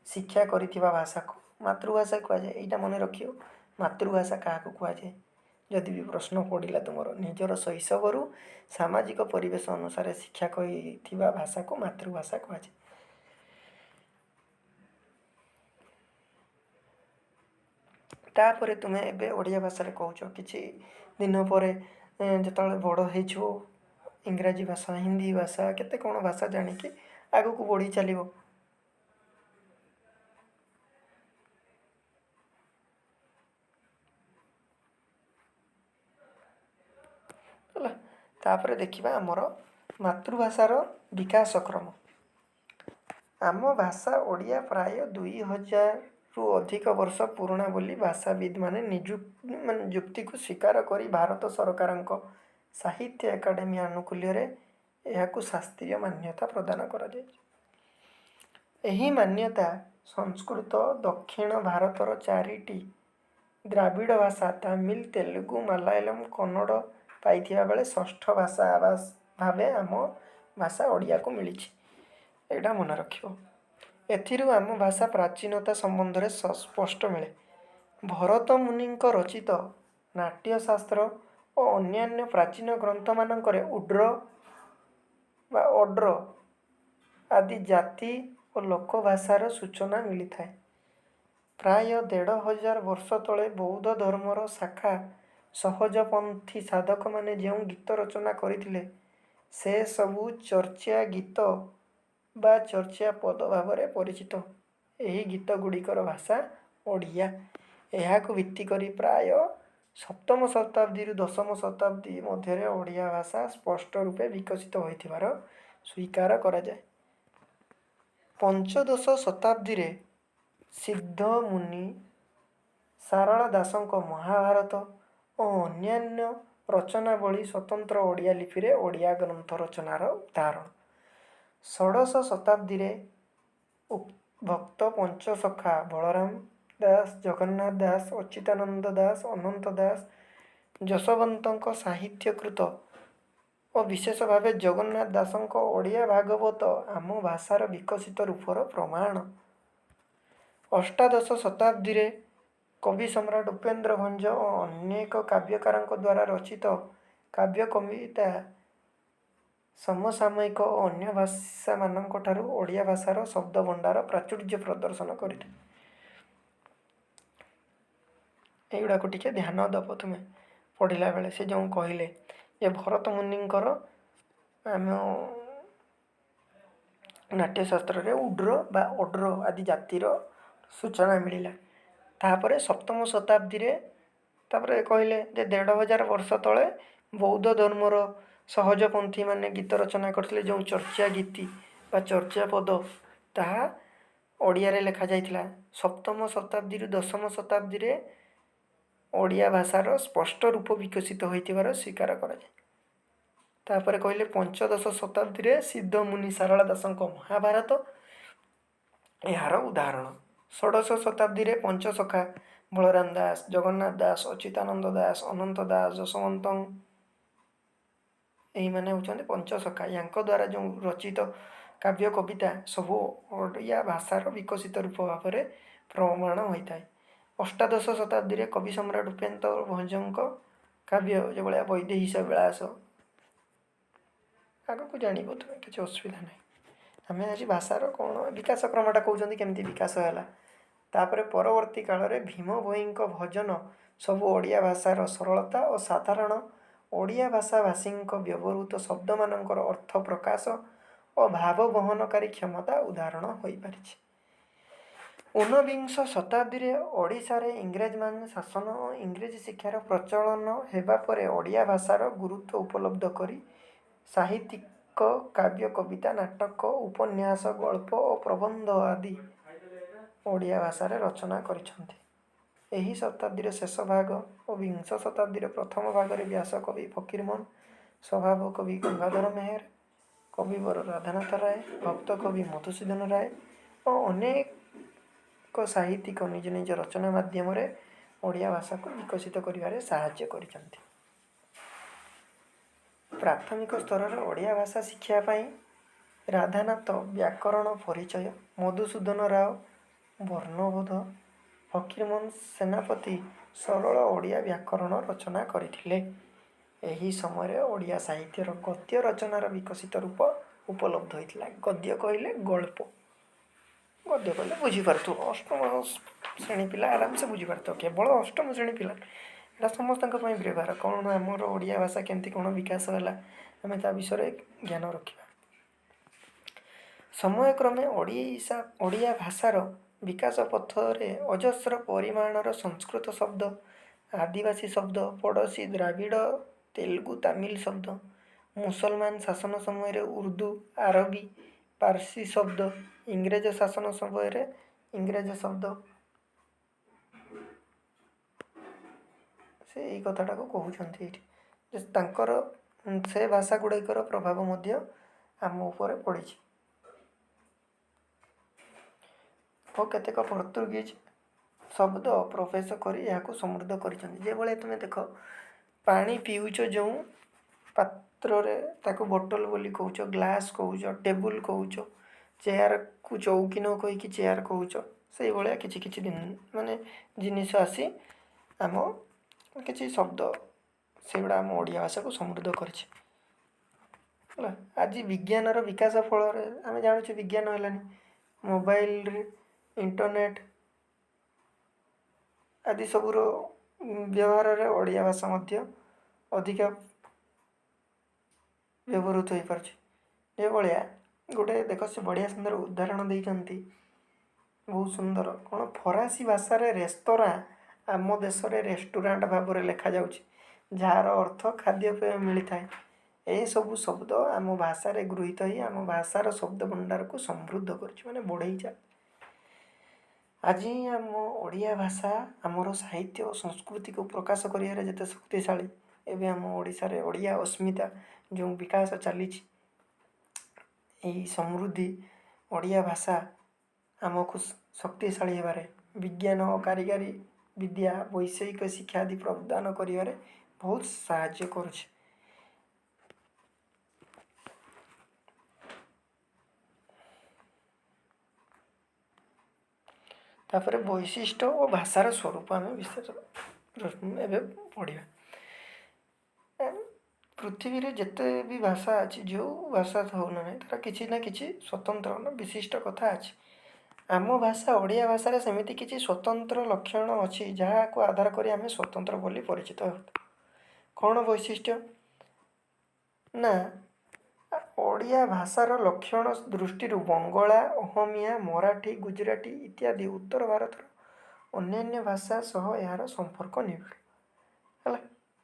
ଶିକ୍ଷା କରିଥିବା ଭାଷାକୁ ମାତୃଭାଷା କୁହାଯାଏ। ଏଇଟା ମନେ ରଖିବ, ମାତୃଭାଷା କାହାକୁ କୁହାଯାଏ ଯଦି ବି ପ୍ରଶ୍ନ ପଡ଼ିଲା ତୁମର, ନିଜର ଶୈଶବରୁ ସାମାଜିକ ପରିବେଶ ଅନୁସାରେ ଶିକ୍ଷା କରିଥିବା ଭାଷାକୁ ମାତୃଭାଷା କୁହାଯାଏ। ତାପରେ ତୁମେ ଏବେ ଓଡ଼ିଆ ଭାଷାରେ କହୁଛ, କିଛି ଦିନ ପରେ ଯେତେବେଳେ ବଡ଼ ହେଇଯିବ, ଇଂରାଜୀ ଭାଷା, ହିନ୍ଦୀ ଭାଷା, କେତେ କ'ଣ ଭାଷା ଜାଣିକି ଆଗକୁ ବଢ଼ି ଚାଲିବ। ହେଲା। ତାପରେ ଦେଖିବା ଆମର ମାତୃଭାଷାର ବିକାଶ କ୍ରମ। ଆମ ଭାଷା ଓଡ଼ିଆ ପ୍ରାୟ 2000ରୁ ଅଧିକ ବର୍ଷ ପୁରୁଣା ବୋଲି ଭାଷାବିତମାନେ ମାନେ ଯୁକ୍ତିକୁ ସ୍ୱୀକାର କରି ଭାରତ ସରକାରଙ୍କ ସାହିତ୍ୟ ଏକାଡେମୀ ଆନୁକୂଲ୍ୟରେ ଏହାକୁ ଶାସ୍ତ୍ରୀୟ ମାନ୍ୟତା ପ୍ରଦାନ କରାଯାଇଛି। ଏହି ମାନ୍ୟତା ସଂସ୍କୃତ, ଦକ୍ଷିଣ ଭାରତର 4ଟି ଦ୍ରାବିଡ଼ ଭାଷା ତାମିଲ, ତେଲୁଗୁ, ମାଲାୟାଲମ, କନ୍ନଡ଼ ପାଇଥିବା ବେଳେ ଷଷ୍ଠ ଭାଷା ଭାବେ ଆମ ଭାଷା ଓଡ଼ିଆକୁ ମିଳିଛି। ଏଇଟା ମନେ ରଖିବ। ଏଥିରୁ ଆମ ଭାଷା ପ୍ରାଚୀନତା ସମ୍ବନ୍ଧରେ ସ୍ପଷ୍ଟ ମିଳେ। ଭରତ ମୁନିଙ୍କ ରଚିତ ନାଟ୍ୟଶାସ୍ତ୍ର ଓ ଅନ୍ୟାନ୍ୟ ପ୍ରାଚୀନ ଗ୍ରନ୍ଥମାନଙ୍କରେ ଉଡ୍ର ବା ଅଡ୍ର ଆଦି ଜାତି ଓ ଲୋକଭାଷାର ସୂଚନା ମିଳିଥାଏ। ପ୍ରାୟ 1500 ବର୍ଷ ତଳେ ବୌଦ୍ଧ ଧର୍ମର ଶାଖା ସହଜପନ୍ଥୀ ସାଧକମାନେ ଯେଉଁ ଗୀତ ରଚନା କରିଥିଲେ, ସେସବୁ ଚର୍ଚ୍ୟାଗୀତ ବା ଚର୍ଚ୍ୟାପଦ ଭାବରେ ପରିଚିତ। ଏହି ଗୀତଗୁଡ଼ିକର ଭାଷା ଓଡ଼ିଆ। ଏହାକୁ ଭିତ୍ତିକରି ପ୍ରାୟ ସପ୍ତମ ଶତାବ୍ଦୀରୁ ଦଶମ ଶତାବ୍ଦୀ ମଧ୍ୟରେ ଓଡ଼ିଆ ଭାଷା ସ୍ପଷ୍ଟ ରୂପେ ବିକଶିତ ହୋଇଥିବାର ସ୍ୱୀକାର କରାଯାଏ। ପଞ୍ଚଦଶ ଶତାବ୍ଦୀରେ ସିଦ୍ଧମୁନି ସାରଳା ଦାସଙ୍କ ମହାଭାରତ ଓ ଅନ୍ୟାନ୍ୟ ରଚନାବଳୀ ସ୍ୱତନ୍ତ୍ର ଓଡ଼ିଆ ଲିପିରେ ଓଡ଼ିଆ ଗ୍ରନ୍ଥ ରଚନାର ଉଦାହରଣ। ଷୋଡ଼ଶ ଶତାବ୍ଦୀରେ ଭକ୍ତ ପଞ୍ଚସଖା ବଳରାମ ଦାସ, ଜଗନ୍ନାଥ ଦାସ, ଅଚ୍ୟୁତାନନ୍ଦ ଦାସ, ଅନନ୍ତ ଦାସ, ଯଶୋବନ୍ତଙ୍କ ସାହିତ୍ୟକୃତ ଓ ବିଶେଷ ଭାବେ ଜଗନ୍ନାଥ ଦାସଙ୍କ ଓଡ଼ିଆ ଭାଗବତ ଆମ ଭାଷାର ବିକଶିତ ରୂପର ପ୍ରମାଣ। ଅଷ୍ଟାଦଶ ଶତାବ୍ଦୀରେ କବି ସମ୍ରାଟ ଉପେନ୍ଦ୍ର ଭଞ୍ଜ ଓ ଅନେକ କାବ୍ୟକାରଙ୍କ ଦ୍ୱାରା ରଚିତ କାବ୍ୟ କବିତା ସମସାମୟିକ ଓ ଅନ୍ୟ ଭାଷାମାନଙ୍କଠାରୁ ଓଡ଼ିଆ ଭାଷାର ଶବ୍ଦଭଣ୍ଡାର ପ୍ରାଚୁର୍ଯ୍ୟ ପ୍ରଦର୍ଶନ କରିଥାଏ। ଏଇଗୁଡ଼ାକୁ ଟିକେ ଧ୍ୟାନ ଦେବ ତୁମେ ପଢ଼ିଲା ବେଳେ। ସେ ଯେଉଁ କହିଲେ ଯେ ଭରତ ମୁନିଙ୍କର ଆମ ନାଟ୍ୟଶାସ୍ତ୍ରରେ ଉଡ୍ର ବା ଅଡ୍ର ଆଦି ଜାତିର ସୂଚନା ମିଳିଲା। ତାପରେ ସପ୍ତମ ଶତାବ୍ଦୀରେ, ତାପରେ କହିଲେ ଯେ 1500 ବର୍ଷ ତଳେ ବୌଦ୍ଧ ଧର୍ମର ସହଜପନ୍ଥୀମାନେ ଗୀତ ରଚନା କରିଥିଲେ, ଯେଉଁ ଚର୍ଚ୍ଚା ଗୀତି ବା ଚର୍ଚ୍ଚା ପଦ, ତାହା ଓଡ଼ିଆରେ ଲେଖାଯାଇଥିଲା। ସପ୍ତମ ଶତାବ୍ଦୀରୁ ଦଶମ ଶତାବ୍ଦୀରେ ଓଡ଼ିଆ ଭାଷାର ସ୍ପଷ୍ଟ ରୂପ ବିକଶିତ ହୋଇଥିବାର ସ୍ୱୀକାର କରାଯାଏ। ତାପରେ କହିଲେ, ପଞ୍ଚଦଶ ଶତାବ୍ଦୀରେ ସିଦ୍ଧମୁନି ସାରଳା ଦାସଙ୍କ ମହାଭାରତ ଏହାର ଉଦାହରଣ। ଷୋଡ଼ଶ ଶତାବ୍ଦୀରେ ପଞ୍ଚସଖା ବଳରାମ ଦାସ, ଜଗନ୍ନାଥ ଦାସ, ଅଚ୍ୟୁତାନନ୍ଦ ଦାସ, ଅନନ୍ତ ଦାସ, ଯଶୋବନ୍ତ, ଏଇମାନେ ହେଉଛନ୍ତି ପଞ୍ଚସଖା। ୟାଙ୍କ ଦ୍ୱାରା ଯେଉଁ ରଚିତ କାବ୍ୟ କବିତା ସବୁ ଓଡ଼ିଆ ଭାଷାର ବିକଶିତ ରୂପ ଭାବରେ ପ୍ରମାଣ ହୋଇଥାଏ। ଅଷ୍ଟାଦଶ ଶତାବ୍ଦୀରେ କବି ସମ୍ରାଟ ଉପେନ୍ଦ୍ର ଭଞ୍ଜଙ୍କ କାବ୍ୟ ଯେଭଳିଆ ବୈଦେହୀଶ ବିଳାସ, ଆଗକୁ ଜାଣିବ ତୁମେ, କିଛି ଅସୁବିଧା ନାହିଁ। ଆମେ ଆଜି ଭାଷାର କ'ଣ ବିକାଶ କ୍ରମଟା କହୁଛନ୍ତି, କେମିତି ବିକାଶ ହେଲା। ତାପରେ ପରବର୍ତ୍ତୀ କାଳରେ ଭୀମ ଭୋଇଙ୍କ ଭଜନ ସବୁ ଓଡ଼ିଆ ଭାଷାର ସରଳତା ଓ ସାଧାରଣ ଓଡ଼ିଆ ଭାଷାଭାଷୀଙ୍କ ବ୍ୟବହୃତ ଶବ୍ଦମାନଙ୍କର ଅର୍ଥ ପ୍ରକାଶ ଓ ଭାବ ବହନକାରୀ କ୍ଷମତା ଉଦାହରଣ ହୋଇପାରିଛି। ଊନବିଂଶ ଶତାବ୍ଦୀରେ ଓଡ଼ିଶାରେ ଇଂରେଜମାନେ ଶାସନ ଓ ଇଂରେଜୀ ଶିକ୍ଷାର ପ୍ରଚଳନ ହେବା ପରେ ଓଡ଼ିଆ ଭାଷାର ଗୁରୁତ୍ୱ ଉପଲବ୍ଧ କରି ସାହିତ୍ୟିକ କାବ୍ୟ, କବିତା, ନାଟକ, ଉପନ୍ୟାସ, ଗଳ୍ପ ଓ ପ୍ରବନ୍ଧ ଆଦି ଓଡ଼ିଆ ଭାଷାରେ ରଚନା କରିଛନ୍ତି। ଏହି ଶତାବ୍ଦୀର ଶେଷ ଭାଗ ଓ ବିଂଶ ଶତାବ୍ଦୀର ପ୍ରଥମ ଭାଗରେ ବ୍ୟାସକବି ଫକୀରମୋହନ, ସ୍ୱଭାବ କବି ଗଙ୍ଗାଧର ମେହେର, କବିବର ରାଧାନାଥ ରାୟ, ଭକ୍ତ କବି ମଧୁସୂଦନ ରାୟ ଓ ଅନେକ ସାହିତ୍ୟିକ ନିଜ ନିଜ ରଚନା ମାଧ୍ୟମରେ ଓଡ଼ିଆ ଭାଷାକୁ ବିକଶିତ କରିବାରେ ସାହାଯ୍ୟ କରିଛନ୍ତି। ପ୍ରାଥମିକ ସ୍ତରରେ ଓଡ଼ିଆ ଭାଷା ଶିକ୍ଷା ପାଇଁ ରାଧାନାଥ ବ୍ୟାକରଣ ପରିଚୟ, ମଧୁସୂଦନ ରାଓ ବର୍ଣ୍ଣବୋଧ, ଫକୀରମୋହନ ସେନାପତି ସରଳ ଓଡ଼ିଆ ବ୍ୟାକରଣ ରଚନା କରିଥିଲେ। ଏହି ସମୟରେ ଓଡ଼ିଆ ସାହିତ୍ୟର ଗଦ୍ୟ ରଚନାର ବିକଶିତ ରୂପ ଉପଲବ୍ଧ ହୋଇଥିଲା। ଗଦ୍ୟ କହିଲେ ଗଳ୍ପ, ଗଦ୍ୟ କହିଲେ ବୁଝିପାରୁଥିବ, ଅଷ୍ଟମ ଶ୍ରେଣୀ ପିଲା ଆରାମସେ ବୁଝିପାରୁଥିବ। କେବଳ ଅଷ୍ଟମ ଶ୍ରେଣୀ ପିଲା, ଏଇଟା ସମସ୍ତଙ୍କ ପାଇଁ ବ୍ୟବହାର। କ'ଣ ଆମର ଓଡ଼ିଆ ଭାଷା କେମିତି କ'ଣ ବିକାଶ ହେଲା, ଆମେ ତା ବିଷୟରେ ଜ୍ଞାନ ରଖିବା। ସମୟକ୍ରମେ ଓଡ଼ିଆ ଭାଷାର ବିକାଶ ପଥରେ ଅଜସ୍ର ପରିମାଣର ସଂସ୍କୃତ ଶବ୍ଦ, ଆଦିବାସୀ ଶବ୍ଦ, ପଡ଼ୋଶୀ ଦ୍ରାବିଡ଼, ତେଲୁଗୁ, ତାମିଲ ଶବ୍ଦ, ମୁସଲମାନ ଶାସନ ସମୟରେ ଉର୍ଦ୍ଦୁ, ଆରବୀ, ପାର୍ସୀ ଶବ୍ଦ, ଇଂରେଜ ଶାସନ ସମୟରେ ଇଂରେଜ ଶବ୍ଦ, ସେ ଏଇ କଥାଟାକୁ କହୁଛନ୍ତି ଏଇଠି ଯେ ତାଙ୍କର ସେ ଭାଷା ଗୁଡ଼ିକର ପ୍ରଭାବ ମଧ୍ୟ ଆମ ଉପରେ ପଡ଼ିଛି ଓ କେତେକ ପର୍ତ୍ତୁଗୀଜ ଶବ୍ଦ ପ୍ରବେଶ କରି ଏହାକୁ ସମୃଦ୍ଧ କରିଛନ୍ତି। ଯେଭଳିଆ ତୁମେ ଦେଖ, ପାଣି ପିଉଛ ଯେଉଁ ପାତ୍ରରେ ତାକୁ ବୋଟଲ ବୋଲି କହୁଛ, ଗ୍ଲାସ୍ କହୁଛ, ଟେବୁଲ୍ କହୁଛ। ଚେୟାରକୁ ଚଉକି ନ କହିକି ଚେୟାର କହୁଛ, ସେଇଭଳିଆ କିଛି କିଛି ମାନେ ଜିନିଷ ଆସି ଆମ କିଛି ଶବ୍ଦ ସେଗୁଡ଼ା ଆମ ଓଡ଼ିଆ ଭାଷାକୁ ସମୃଦ୍ଧ କରିଛି। ହେଲା, ଆଜି ବିଜ୍ଞାନର ବିକାଶ ଫଳରେ ଆମେ ଜାଣୁଛୁ ବିଜ୍ଞାନ ହେଲାନି, ମୋବାଇଲରେ ଇଣ୍ଟରନେଟ୍ ଆଦି ସବୁର ବ୍ୟବହାରରେ ଓଡ଼ିଆ ଭାଷା ମଧ୍ୟ ଅଧିକା ବ୍ୟବହୃତ ହୋଇପାରୁଛି। ଏଭଳିଆ ଗୋଟେ ଦେଖ, ସେ ବଢ଼ିଆ ସୁନ୍ଦର ଉଦାହରଣ ଦେଇଛନ୍ତି, ବହୁତ ସୁନ୍ଦର। କ'ଣ? ଫରାସୀ ଭାଷାରେ ରେସ୍ତୋରାଁ ଆମ ଦେଶରେ ରେଷ୍ଟୁରାଣ୍ଟ ଭାବରେ ଲେଖାଯାଉଛି, ଯାହାର ଅର୍ଥ ଖାଦ୍ୟପେୟ ମିଳିଥାଏ। ଏସବୁ ଶବ୍ଦ ଆମ ଭାଷାରେ ଗୃହୀତ ହେଇ ଆମ ଭାଷାର ଶବ୍ଦ ଭଣ୍ଡାରକୁ ସମୃଦ୍ଧ କରିଛି, ମାନେ ବଢ଼େଇ ଚାଲିଛି। ଆଜି ଆମ ଓଡ଼ିଆ ଭାଷା ଆମର ସାହିତ୍ୟ ଓ ସଂସ୍କୃତିକୁ ପ୍ରକାଶ କରିବାରେ ଯେତେ ଶକ୍ତିଶାଳୀ, ଏବେ ଆମ ଓଡ଼ିଶାରେ ଓଡ଼ିଆ ଅସ୍ମିତା ଯେଉଁ ବିକାଶ ଚାଲିଛି, ଏହି ସମୃଦ୍ଧି ଓଡ଼ିଆ ଭାଷା ଆମକୁ ଶକ୍ତିଶାଳୀ ହେବାରେ, ବିଜ୍ଞାନ ଓ କାରିଗରୀ ବିଦ୍ୟା, ବୈଷୟିକ ଶିକ୍ଷା ଆଦି ପ୍ରଦାନ କରିବାରେ ବହୁତ ସାହାଯ୍ୟ କରୁଛି। ତାପରେ ବୈଶିଷ୍ଟ୍ୟ ଓ ଭାଷାର ସ୍ୱରୂପ ଆମେ ବିଶେଷ ଏବେ ପଢ଼ିବା। ପୃଥିବୀରେ ଯେତେ ବି ଭାଷା ଅଛି, ଯେଉଁ ଭାଷା ହଉ ନା ନାହିଁ, ତା'ର କିଛି ନା କିଛି ସ୍ୱତନ୍ତ୍ର ନା ବିଶିଷ୍ଟ କଥା ଅଛି। ଆମ ଭାଷା ଓଡ଼ିଆ ଭାଷାରେ ସେମିତି କିଛି ସ୍ୱତନ୍ତ୍ର ଲକ୍ଷଣ ଅଛି, ଯାହାକୁ ଆଧାର କରି ଆମେ ସ୍ୱତନ୍ତ୍ର ବୋଲି ପରିଚିତ ହେଉ। କ'ଣ ବୈଶିଷ୍ଟ୍ୟ ନା, ଓଡ଼ିଆ ଭାଷାର ଲକ୍ଷଣ ଦୃଷ୍ଟିରୁ ବଙ୍ଗଳା, ଅହମିଆ, ମରାଠୀ, ଗୁଜୁରାଟୀ ଇତ୍ୟାଦି ଉତ୍ତର ଭାରତର ଅନ୍ୟାନ୍ୟ ଭାଷା ସହ ଏହାର ସମ୍ପର୍କ ନିବିଡ଼। ହେଲା,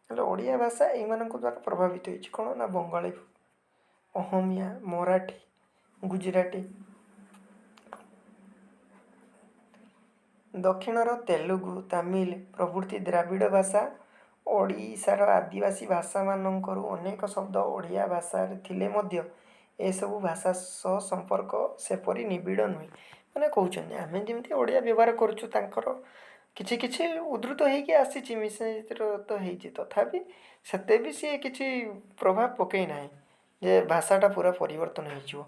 ହେଲେ ଓଡ଼ିଆ ଭାଷା ଏଇମାନଙ୍କ ଦ୍ୱାରା ପ୍ରଭାବିତ ହେଇଛି। କ'ଣ ନା ବଙ୍ଗାଳୀ, ଅହମିଆ, ମରାଠୀ, ଗୁଜୁରାଟୀ, ଦକ୍ଷିଣର ତେଲୁଗୁ, ତାମିଲ ପ୍ରଭୃତି ଦ୍ରାବିଡ଼ ଭାଷା, ଓଡ଼ିଶାର ଆଦିବାସୀ ଭାଷାମାନଙ୍କରୁ ଅନେକ ଶବ୍ଦ ଓଡ଼ିଆ ଭାଷାରେ ଥିଲେ ମଧ୍ୟ ଏସବୁ ଭାଷା ସହ ସମ୍ପର୍କ ସେପରି ନିବିଡ଼ ନୁହେଁ। ମାନେ କହୁଛନ୍ତି, ଆମେ ଯେମିତି ଓଡ଼ିଆ ବ୍ୟବହାର କରୁଛୁ, ତାଙ୍କର କିଛି କିଛି ଉଦ୍ଧୃତ ହେଇକି ଆସିଛି, ମିଶ୍ରିତ ହେଇଛି, ତଥାପି ସେତେ ବି ସିଏ କିଛି ପ୍ରଭାବ ପକେଇ ନାହିଁ ଯେ ଭାଷାଟା ପୁରା ପରିବର୍ତ୍ତନ ହେଇଯିବ।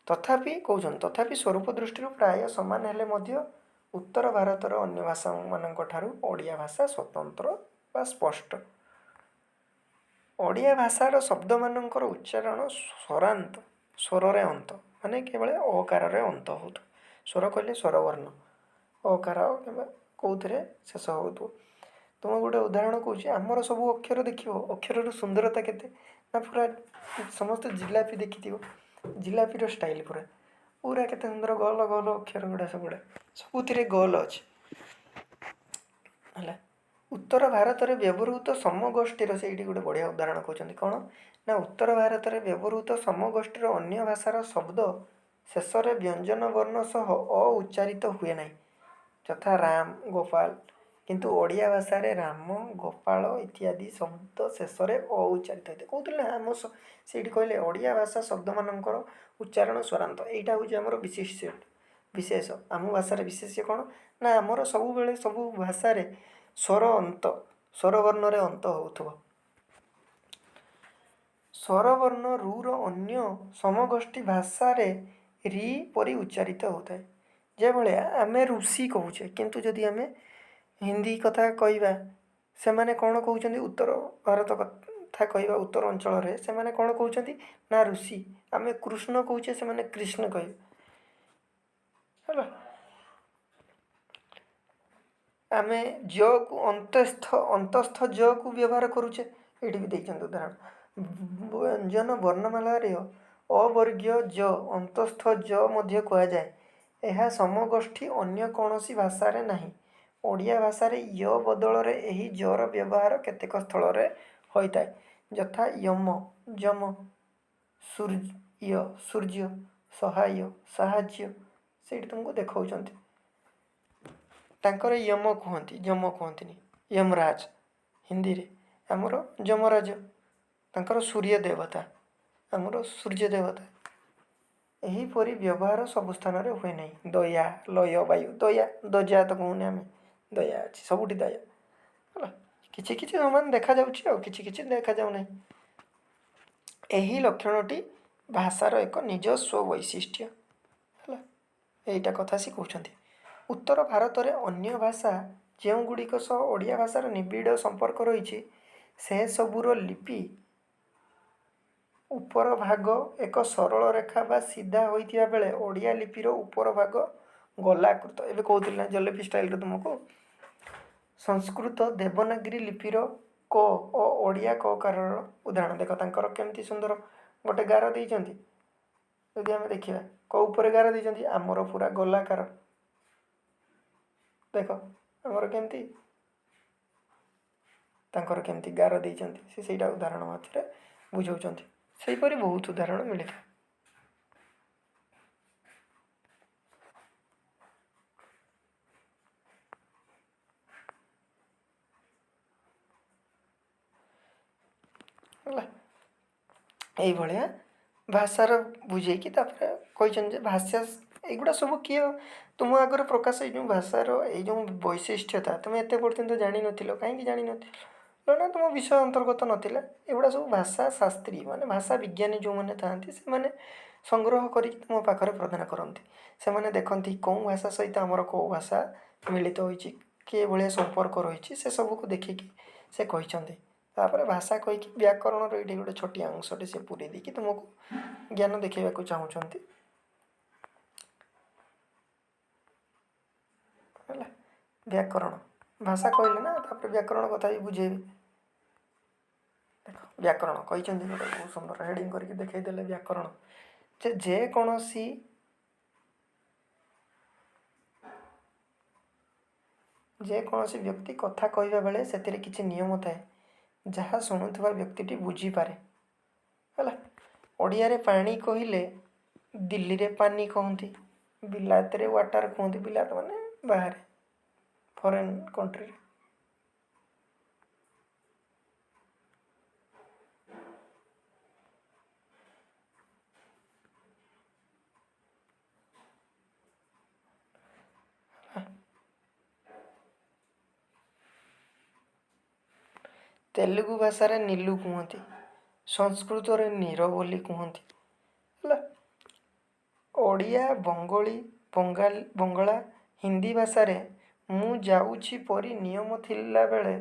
ତଥାପି କହୁଛନ୍ତି, ତଥାପି ସ୍ୱରୂପ ଦୃଷ୍ଟିରୁ ପ୍ରାୟ ସମାନ ହେଲେ ମଧ୍ୟ ଉତ୍ତର ଭାରତର ଅନ୍ୟ ଭାଷାମାନଙ୍କ ଠାରୁ ଓଡ଼ିଆ ଭାଷା ସ୍ୱତନ୍ତ୍ର ବା ସ୍ପଷ୍ଟ। ଓଡ଼ିଆ ଭାଷାର ଶବ୍ଦମାନଙ୍କର ଉଚ୍ଚାରଣ ସ୍ୱରାନ୍ତ, ସ୍ୱରରେ ଅନ୍ତ, ମାନେ କେବଳ ଅକାରରେ ଅନ୍ତ ହେଉଥିବ। ସ୍ୱର କହିଲେ ସ୍ୱରବର୍ଣ୍ଣ, ଅକାର କିମ୍ବା କେଉଁଥିରେ ଶେଷ ହେଉଥିବ। ତୁମକୁ ଗୋଟେ ଉଦାହରଣ କହୁଛି। ଆମର ସବୁ ଅକ୍ଷର ଦେଖିବ, ଅକ୍ଷରର ସୁନ୍ଦରତା କେତେ ନା, ପୁରା ସମସ୍ତେ ଜିଲାପି ଦେଖିଥିବ, ଜିଲାପିର ଷ୍ଟାଇଲ୍ ପୁରା ପୁରା କେତେ ସୁନ୍ଦର ଗୋଲ ଗୋଲ ଅକ୍ଷର ଗୁଡ଼ା, ସବୁଗୁଡ଼ା ସବୁଥିରେ ଗୋଲ ଅଛି। ହେଲା, ଉତ୍ତର ଭାରତରେ ବ୍ୟବହୃତ ସମଗୋଷ୍ଠୀର, ସେଇଠି ଗୋଟେ ବଢ଼ିଆ ଉଦାହରଣ କହୁଛନ୍ତି। କ'ଣ ନା, ଉତ୍ତର ଭାରତରେ ବ୍ୟବହୃତ ସମଗୋଷ୍ଠୀର ଅନ୍ୟ ଭାଷାର ଶବ୍ଦ ଶେଷରେ ବ୍ୟଞ୍ଜନ ବର୍ଣ୍ଣ ସହ ଅ ଉଚ୍ଚାରିତ ହୁଏ ନାହିଁ, ଯଥା ରାମ, ଗୋପାଳ। କିନ୍ତୁ ଓଡ଼ିଆ ଭାଷାରେ ରାମ, ଗୋପାଳ ଇତ୍ୟାଦି ଶବ୍ଦ ଶେଷରେ ଅ ଉଚ୍ଚାରିତ ହୋଇଥାଏ। କହୁଥିଲେ ଆମ ସେଇଠି କହିଲେ, ଓଡ଼ିଆ ଭାଷା ଶବ୍ଦମାନଙ୍କର ଉଚ୍ଚାରଣ ସ୍ୱରାନ୍ତ। ଏଇଟା ହେଉଛି ଆମର ବିଶିଷ୍ଟ ବିଶେଷ। ଆମ ଭାଷାରେ ବିଶେଷ କ'ଣ ନା, ଆମର ସବୁବେଳେ ସବୁ ଭାଷାରେ ସ୍ୱର ଅନ୍ତ, ସ୍ୱରବର୍ଣ୍ଣରେ ଅନ୍ତ ହେଉଥିବ। ସ୍ୱରବର୍ଣ୍ଣ ରୁର ଅନ୍ୟ ସମଗୋଷ୍ଠୀ ଭାଷାରେ ରି ପରି ଉଚ୍ଚାରିତ ହେଉଥାଏ। ଯେଭଳିଆ ଆମେ ଋଷି କହୁଛେ, କିନ୍ତୁ ଯଦି ଆମେ ହିନ୍ଦୀ କଥା କହିବା, ସେମାନେ କ'ଣ କହୁଛନ୍ତି? ଉତ୍ତର ଭାରତ କଥା କହିବା, ଉତ୍ତର ଅଞ୍ଚଳରେ ସେମାନେ କ'ଣ କହୁଛନ୍ତି ନା ଋଷି। ଆମେ କୃଷ୍ଣ କହୁଛେ, ସେମାନେ କୃଷ୍ଣ କହିବେ। ହେଲା, ଆମେ ଜକୁ ଅନ୍ତସ୍ଥ ଜକୁ ବ୍ୟବହାର କରୁଛେ। ଏଇଠି ବି ଦେଇଛନ୍ତି ଉଦାହରଣ। ବ୍ୟଞ୍ଜନ ବର୍ଣ୍ଣମାଳାରେ ଅବର୍ଗୀୟ ଜ ଅନ୍ତସ୍ଥ ଜ ମଧ୍ୟ କୁହାଯାଏ। ଏହା ସମଗୋଷ୍ଠୀ ଅନ୍ୟ କୌଣସି ଭାଷାରେ ନାହିଁ। ଓଡ଼ିଆ ଭାଷାରେ ୟ ବଦଳରେ ଏହି ଜର ବ୍ୟବହାର କେତେକ ସ୍ଥଳରେ ହୋଇଥାଏ, ଯଥା ୟମ, ଯମ, ସୂର୍ଯ୍ୟ, ସୂର୍ଯ୍ୟ, ସହାୟ, ସାହାଯ୍ୟ। ସେଇଠି ତୁମକୁ ଦେଖାଉଛନ୍ତି, ତାଙ୍କର ୟମ କୁହନ୍ତି, ଯମ କୁହନ୍ତିନି। ୟମରାଜ ହିନ୍ଦୀରେ, ଆମର ଯମରାଜ। ତାଙ୍କର ସୂର୍ଯ୍ୟ ଦେବତା, ଆମର ସୂର୍ଯ୍ୟ ଦେବତା। ଏହିପରି ବ୍ୟବହାର ସବୁ ସ୍ଥାନରେ ହୁଏ ନାହିଁ। ଦୟା, ଲୟ, ବାୟୁ। ଦୟା, ଦଜା ତ କହୁନେ ଆମେ। ଦୟା ଅଛି ସବୁଠି, ଦୟା। ହେଲା, କିଛି କିଛି ସମାନ ଦେଖାଯାଉଛି ଆଉ କିଛି କିଛି ଦେଖାଯାଉ ନାହିଁ। ଏହି ଲକ୍ଷଣଟି ଭାଷାର ଏକ ନିଜସ୍ୱ ବୈଶିଷ୍ଟ୍ୟ। ହେଲା, ଏଇଟା କଥା ସେ କହୁଛନ୍ତି। ଉତ୍ତର ଭାରତରେ ଅନ୍ୟ ଭାଷା ଯେଉଁଗୁଡ଼ିକ ସହ ଓଡ଼ିଆ ଭାଷାର ନିବିଡ଼ ସମ୍ପର୍କ ରହିଛି, ସେସବୁର ଲିପି ଉପର ଭାଗ ଏକ ସରଳ ରେଖା ବା ସିଧା ହୋଇଥିବା ବେଳେ ଓଡ଼ିଆ ଲିପିର ଉପର ଭାଗ ଗୋଲାକୃତ। ଏବେ କହୁଥିଲି ନା ଜଲେପି ଷ୍ଟାଇଲରେ ତୁମକୁ। ସଂସ୍କୃତ ଦେବନାଗରୀ ଲିପିର କ ଓ ଓଡ଼ିଆ କ କାରର ଉଦାହରଣ ଦେଖ। ତାଙ୍କର କେମିତି ସୁନ୍ଦର ଗୋଟେ ଗାର ଦେଇଛନ୍ତି। ଯଦି ଆମେ ଦେଖିବା, କ ଉପରେ ଗାର ଦେଇଛନ୍ତି, ଆମର ପୁରା ଗୋଲାକାର। ଦେଖ ଆମର କେମିତି, ତାଙ୍କର କେମିତି ଗାର ଦେଇଛନ୍ତି, ସେ ସେଇଟା ଉଦାହରଣ ମାତ୍ରେ ବୁଝାଉଛନ୍ତି। ସେହିପରି ବହୁତ ଉଦାହରଣ ମିଳିଥାଏ। ହେଲା, ଏଇଭଳିଆ ଭାଷାର ବୁଝେଇକି ତାପରେ କହିଛନ୍ତି ଯେ ଭାଷା ଏଇଗୁଡ଼ା ସବୁ କିଏ ତୁମ ଆଗରେ ପ୍ରକାଶ। ଏଇ ଯେଉଁ ଭାଷାର ଏଇ ଯେଉଁ ବୈଶିଷ୍ଟ୍ୟତା ତୁମେ ଏତେ ପର୍ଯ୍ୟନ୍ତ ଜାଣିନଥିଲ। କାହିଁକି ଜାଣିନଥିଲ ନା ତୁମ ବିଷୟ ଅନ୍ତର୍ଗତ ନଥିଲା। ଏଗୁଡ଼ା ସବୁ ଭାଷା ଶାସ୍ତ୍ରୀ ମାନେ ଭାଷା ବିଜ୍ଞାନୀ ଯେଉଁମାନେ ଥାଆନ୍ତି, ସେମାନେ ସଂଗ୍ରହ କରିକି ତୁମ ପାଖରେ ପ୍ରଦାନ କରନ୍ତି। ସେମାନେ ଦେଖନ୍ତି କେଉଁ ଭାଷା ସହିତ ଆମର କେଉଁ ଭାଷା ମିଳିତ ହୋଇଛି, କିଏ ଭଳିଆ ସମ୍ପର୍କ ରହିଛି, ସେସବୁକୁ ଦେଖିକି ସେ କହିଛନ୍ତି। ତାପରେ ଭାଷା କହିକି ବ୍ୟାକରଣର ଏଇଠି ଗୋଟେ ଛୋଟିଆ ଅଂଶଟେ ସେ ପୁରେଇ ଦେଇକି ତୁମକୁ ଜ୍ଞାନ ଦେଖେଇବାକୁ ଚାହୁଁଛନ୍ତି। ହେଲା, ବ୍ୟାକରଣ ଭାଷା କହିଲେ ନା, ତାପରେ ବ୍ୟାକରଣ କଥା ବି ବୁଝେଇବେ। ଦେଖ, ବ୍ୟାକରଣ କହିଛନ୍ତି ଗୋଟେ ବହୁତ ସୁନ୍ଦର ହେଡ଼ିଂ କରିକି ଦେଖେଇଦେଲେ ବ୍ୟାକରଣ ଯେ ଯେକୌଣସି ବ୍ୟକ୍ତି କଥା କହିବା ବେଳେ ସେଥିରେ କିଛି ନିୟମ ଥାଏ, ଯାହା ଶୁଣୁଥିବା ବ୍ୟକ୍ତିଟି ବୁଝିପାରେ। ହେଲା, ଓଡ଼ିଆରେ ପାଣି କହିଲେ ଦିଲ୍ଲୀରେ ପାନି କହନ୍ତି, ବିଲାତରେ ୱାଟର କୁହନ୍ତି। ବିଲାତ ମାନେ ବାହାରେ, ଫରେନ୍ କଣ୍ଟ୍ରିରେ। ତେଲୁଗୁ ଭାଷାରେ ନୀଲୁ କୁହନ୍ତି, ସଂସ୍କୃତରେ ନୀର ବୋଲି କୁହନ୍ତି। ହେଲା, ଓଡ଼ିଆ, ବଙ୍ଗଳୀ, ବଙ୍ଗାଳୀ, ବଙ୍ଗଳା, ହିନ୍ଦୀ ଭାଷାରେ ମୁଁ ଯାଉଛି ପରି ନିୟମ ଥିଲାବେଳେ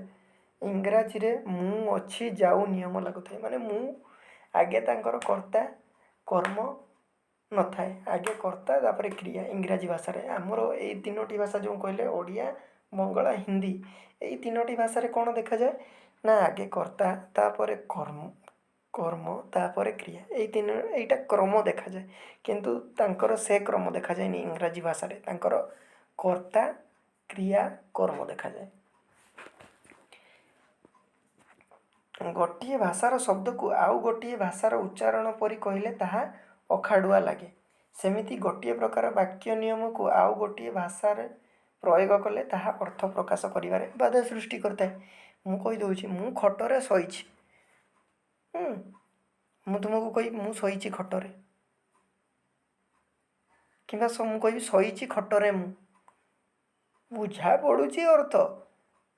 ଇଂରାଜୀରେ ମୁଁ ଅଛି ଯାଉ ନିୟମ ଲାଗୁଥାଏ। ମାନେ ମୁଁ ଆଗେ, ତାଙ୍କର କର୍ତ୍ତା କର୍ମ ନଥାଏ, ଆଗେ କର୍ତ୍ତା ତାପରେ କ୍ରିୟା ଇଂରାଜୀ ଭାଷାରେ। ଆମର ଏଇ ତିନୋଟି ଭାଷା ଯେଉଁ କହିଲେ, ଓଡ଼ିଆ, ବଙ୍ଗଳା, ହିନ୍ଦୀ, ଏଇ ତିନୋଟି ଭାଷାରେ କ'ଣ ଦେଖାଯାଏ ନା ଆଗେ କର୍ତ୍ତା, ତାପରେ କର୍ମ, କର୍ମ ତାପରେ କ୍ରିୟା। ଏଇ ତିନି ଏଇଟା କ୍ରମ ଦେଖାଯାଏ। କିନ୍ତୁ ତାଙ୍କର ସେ କ୍ରମ ଦେଖାଯାଏନି ଇଂରାଜୀ ଭାଷାରେ। ତାଙ୍କର କର୍ତ୍ତା, କ୍ରିୟା, କର୍ମ ଦେଖାଯାଏ। ଗୋଟିଏ ଭାଷାର ଶବ୍ଦକୁ ଆଉ ଗୋଟିଏ ଭାଷାର ଉଚ୍ଚାରଣ ପରି କହିଲେ ତାହା ଅଖାଡ଼ୁଆ ଲାଗେ। ସେମିତି ଗୋଟିଏ ପ୍ରକାର ବାକ୍ୟ ନିୟମକୁ ଆଉ ଗୋଟିଏ ଭାଷାରେ ପ୍ରୟୋଗ କଲେ ତାହା ଅର୍ଥ ପ୍ରକାଶ କରିବାରେ ବାଧା ସୃଷ୍ଟି କରିଥାଏ। ମୁଁ କହିଦେଉଛି, ମୁଁ ଖଟରେ ଶୋଇଛି। ମୁଁ ତୁମକୁ କହିବି ମୁଁ ଶୋଇଛି ଖଟରେ, କିମ୍ବା ମୁଁ କହିବି ଶୋଇଛି ଖଟରେ ମୁଁ, ବୁଝା ପଡ଼ୁଛି ଅର୍ଥ।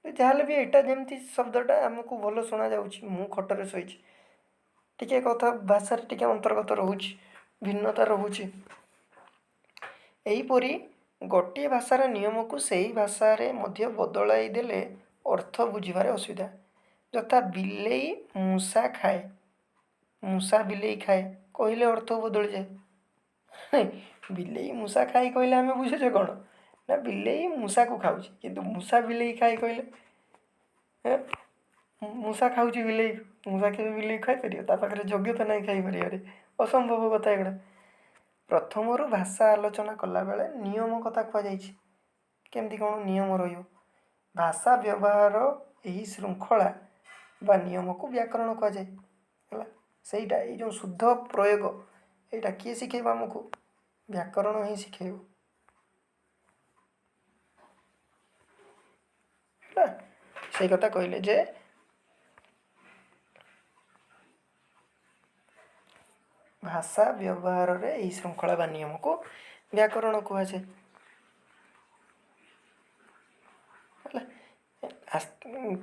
ଯାହାହେଲେ ବି ଏଇଟା ଯେମିତି ଶବ୍ଦଟା ଆମକୁ ଭଲ ଶୁଣାଯାଉଛି, ମୁଁ ଖଟରେ ଶୋଇଛି, ଟିକେ କଥା ଭାଷାରେ ଟିକେ ଅନ୍ତର୍ଗତ ରହୁଛି, ଭିନ୍ନତା ରହୁଛି। ଏହିପରି ଗୋଟିଏ ଭାଷାର ନିୟମକୁ ସେହି ଭାଷାରେ ମଧ୍ୟ ବଦଳାଇ ଦେଲେ ଅର୍ଥ ବୁଝିବାରେ ଅସୁବିଧା। ଯଥା ବିଲେଇ ମୂଷା ଖାଏ, ମୂଷା ବିଲେଇ ଖାଏ କହିଲେ ଅର୍ଥ ବଦଳିଯାଏ। ବିଲେଇ ମୂଷା ଖାଏ କହିଲେ ଆମେ ବୁଝୁଛେ କ'ଣ ନା ବିଲେଇ ମୂଷାକୁ ଖାଉଛି। କିନ୍ତୁ ମୂଷା ବିଲେଇ ଖାଏ କହିଲେ ମୂଷା ଖାଉଛି ବିଲେଇ। ମୂଷା କେବେ ବିଲେଇ ଖାଇପାରିବ? ତା ପାଖରେ ଯୋଗ୍ୟତା ନାହିଁ ଖାଇପାରିବାରେ। ଅସମ୍ଭବ କଥା ଏଗୁଡ଼ା। ପ୍ରଥମରୁ ଭାଷା ଆଲୋଚନା କଲାବେଳେ ନିୟମ କଥା କୁହାଯାଇଛି, କେମିତି କ'ଣ ନିୟମ ରହିବ। ଭାଷା ବ୍ୟବହାର ଏହି ଶୃଙ୍ଖଳା ବା ନିୟମକୁ ବ୍ୟାକରଣ କୁହାଯାଏ। ହେଲା, ସେଇଟା ଏଇ ଯେଉଁ ଶୁଦ୍ଧ ପ୍ରୟୋଗ, ଏଇଟା କିଏ ଶିଖେଇବ ଆମକୁ? ବ୍ୟାକରଣ ହିଁ ଶିଖେଇବ। ହେଲା, ସେଇ କଥା କହିଲେ ଯେ ଭାଷା ବ୍ୟବହାରରେ ଏହି ଶୃଙ୍ଖଳା ବା ନିୟମକୁ ବ୍ୟାକରଣ କୁହାଯାଏ। ହେଲା,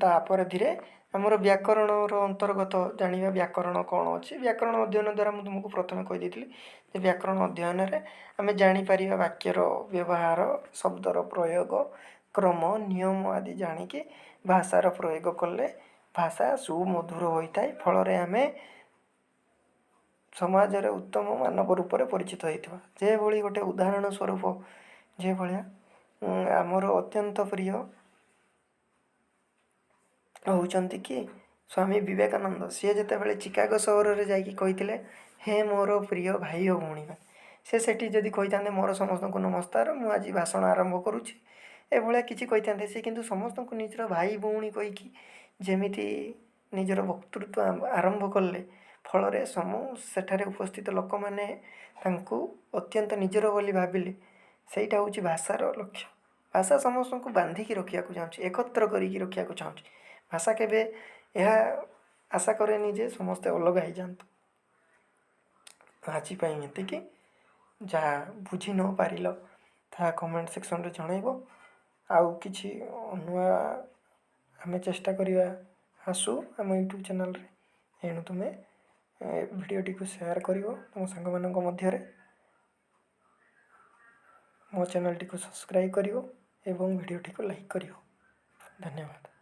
ତାପରେ ଧୀରେ ଆମର ବ୍ୟାକରଣର ଅନ୍ତର୍ଗତ ଜାଣିବା, ବ୍ୟାକରଣ କ'ଣ ଅଛି। ବ୍ୟାକରଣ ଅଧ୍ୟୟନ ଦ୍ୱାରା ମୁଁ ତୁମକୁ ପ୍ରଥମେ କହିଦେଇଥିଲି ଯେ ବ୍ୟାକରଣ ଅଧ୍ୟୟନରେ ଆମେ ଜାଣିପାରିବା ବାକ୍ୟର ବ୍ୟବହାର, ଶବ୍ଦର ପ୍ରୟୋଗ, କ୍ରମ, ନିୟମ ଆଦି ଜାଣିକି ଭାଷାର ପ୍ରୟୋଗ କଲେ ଭାଷା ସୁମଧୁର ହୋଇଥାଏ। ଫଳରେ ଆମେ ସମାଜରେ ଉତ୍ତମ ମାନବ ରୂପରେ ପରିଚିତ ହେଇଥିବା। ଯେଭଳି ଗୋଟେ ଉଦାହରଣ ସ୍ୱରୂପ, ଯେଭଳିଆ ଆମର ଅତ୍ୟନ୍ତ ପ୍ରିୟ ହେଉଛନ୍ତି କି ସ୍ୱାମୀ ବିବେକାନନ୍ଦ, ସିଏ ଯେତେବେଳେ ଚିକାଗୋ ସହରରେ ଯାଇକି କହିଥିଲେ, "ହେ ମୋର ପ୍ରିୟ ଭାଇ ଓ ଭଉଣୀମାନେ", ସେ ସେଠି ଯଦି କହିଥାନ୍ତେ, "ମୋର ସମସ୍ତଙ୍କୁ ନମସ୍କାର, ମୁଁ ଆଜି ଭାଷଣ ଆରମ୍ଭ କରୁଛି", ଏଭଳିଆ କିଛି କହିଥାନ୍ତେ, ସେ କିନ୍ତୁ ସମସ୍ତଙ୍କୁ ନିଜର ଭାଇ ଭଉଣୀ କହିକି ଯେମିତି ନିଜର ବକ୍ତୃତ୍ୱ ଆରମ୍ଭ କଲେ, ଫଳରେ ସେଠାରେ ଉପସ୍ଥିତ ଲୋକମାନେ ତାଙ୍କୁ ଅତ୍ୟନ୍ତ ନିଜର ବୋଲି ଭାବିଲେ। ସେଇଟା ହେଉଛି ଭାଷାର ଲକ୍ଷ୍ୟ। ଭାଷା ସମସ୍ତଙ୍କୁ ବାନ୍ଧିକି ରଖିବାକୁ ଚାହୁଁଛି, ଏକତ୍ର କରିକି ରଖିବାକୁ ଚାହୁଁଛି। ଭାଷା କେବେ ଏହା ଆଶା କରେନି ଯେ ସମସ୍ତେ ଅଲଗା ହେଇଯାଆନ୍ତୁ। ଆଜି ପାଇଁ ଏତିକି। ଯାହା ବୁଝି ନ ପାରିଲ, ତାହା କମେଣ୍ଟ ସେକ୍ସନରେ ଜଣାଇବ। ଆଉ କିଛି ନୂଆ ଆମେ ଚେଷ୍ଟା କରିବା ଆସୁ ଆମ ୟୁଟ୍ୟୁବ୍ ଚ୍ୟାନେଲ୍ରେ। ଏଣୁ ତୁମେ ଭିଡ଼ିଓଟିକୁ ସେୟାର କରିବ ତୁମ ସାଙ୍ଗମାନଙ୍କ ମଧ୍ୟରେ, ମୋ ଚ୍ୟାନେଲ୍ଟିକୁ ସବସ୍କ୍ରାଇବ୍ କରିବ ଏବଂ ଭିଡ଼ିଓଟିକୁ ଲାଇକ୍ କରିବ। ଧନ୍ୟବାଦ।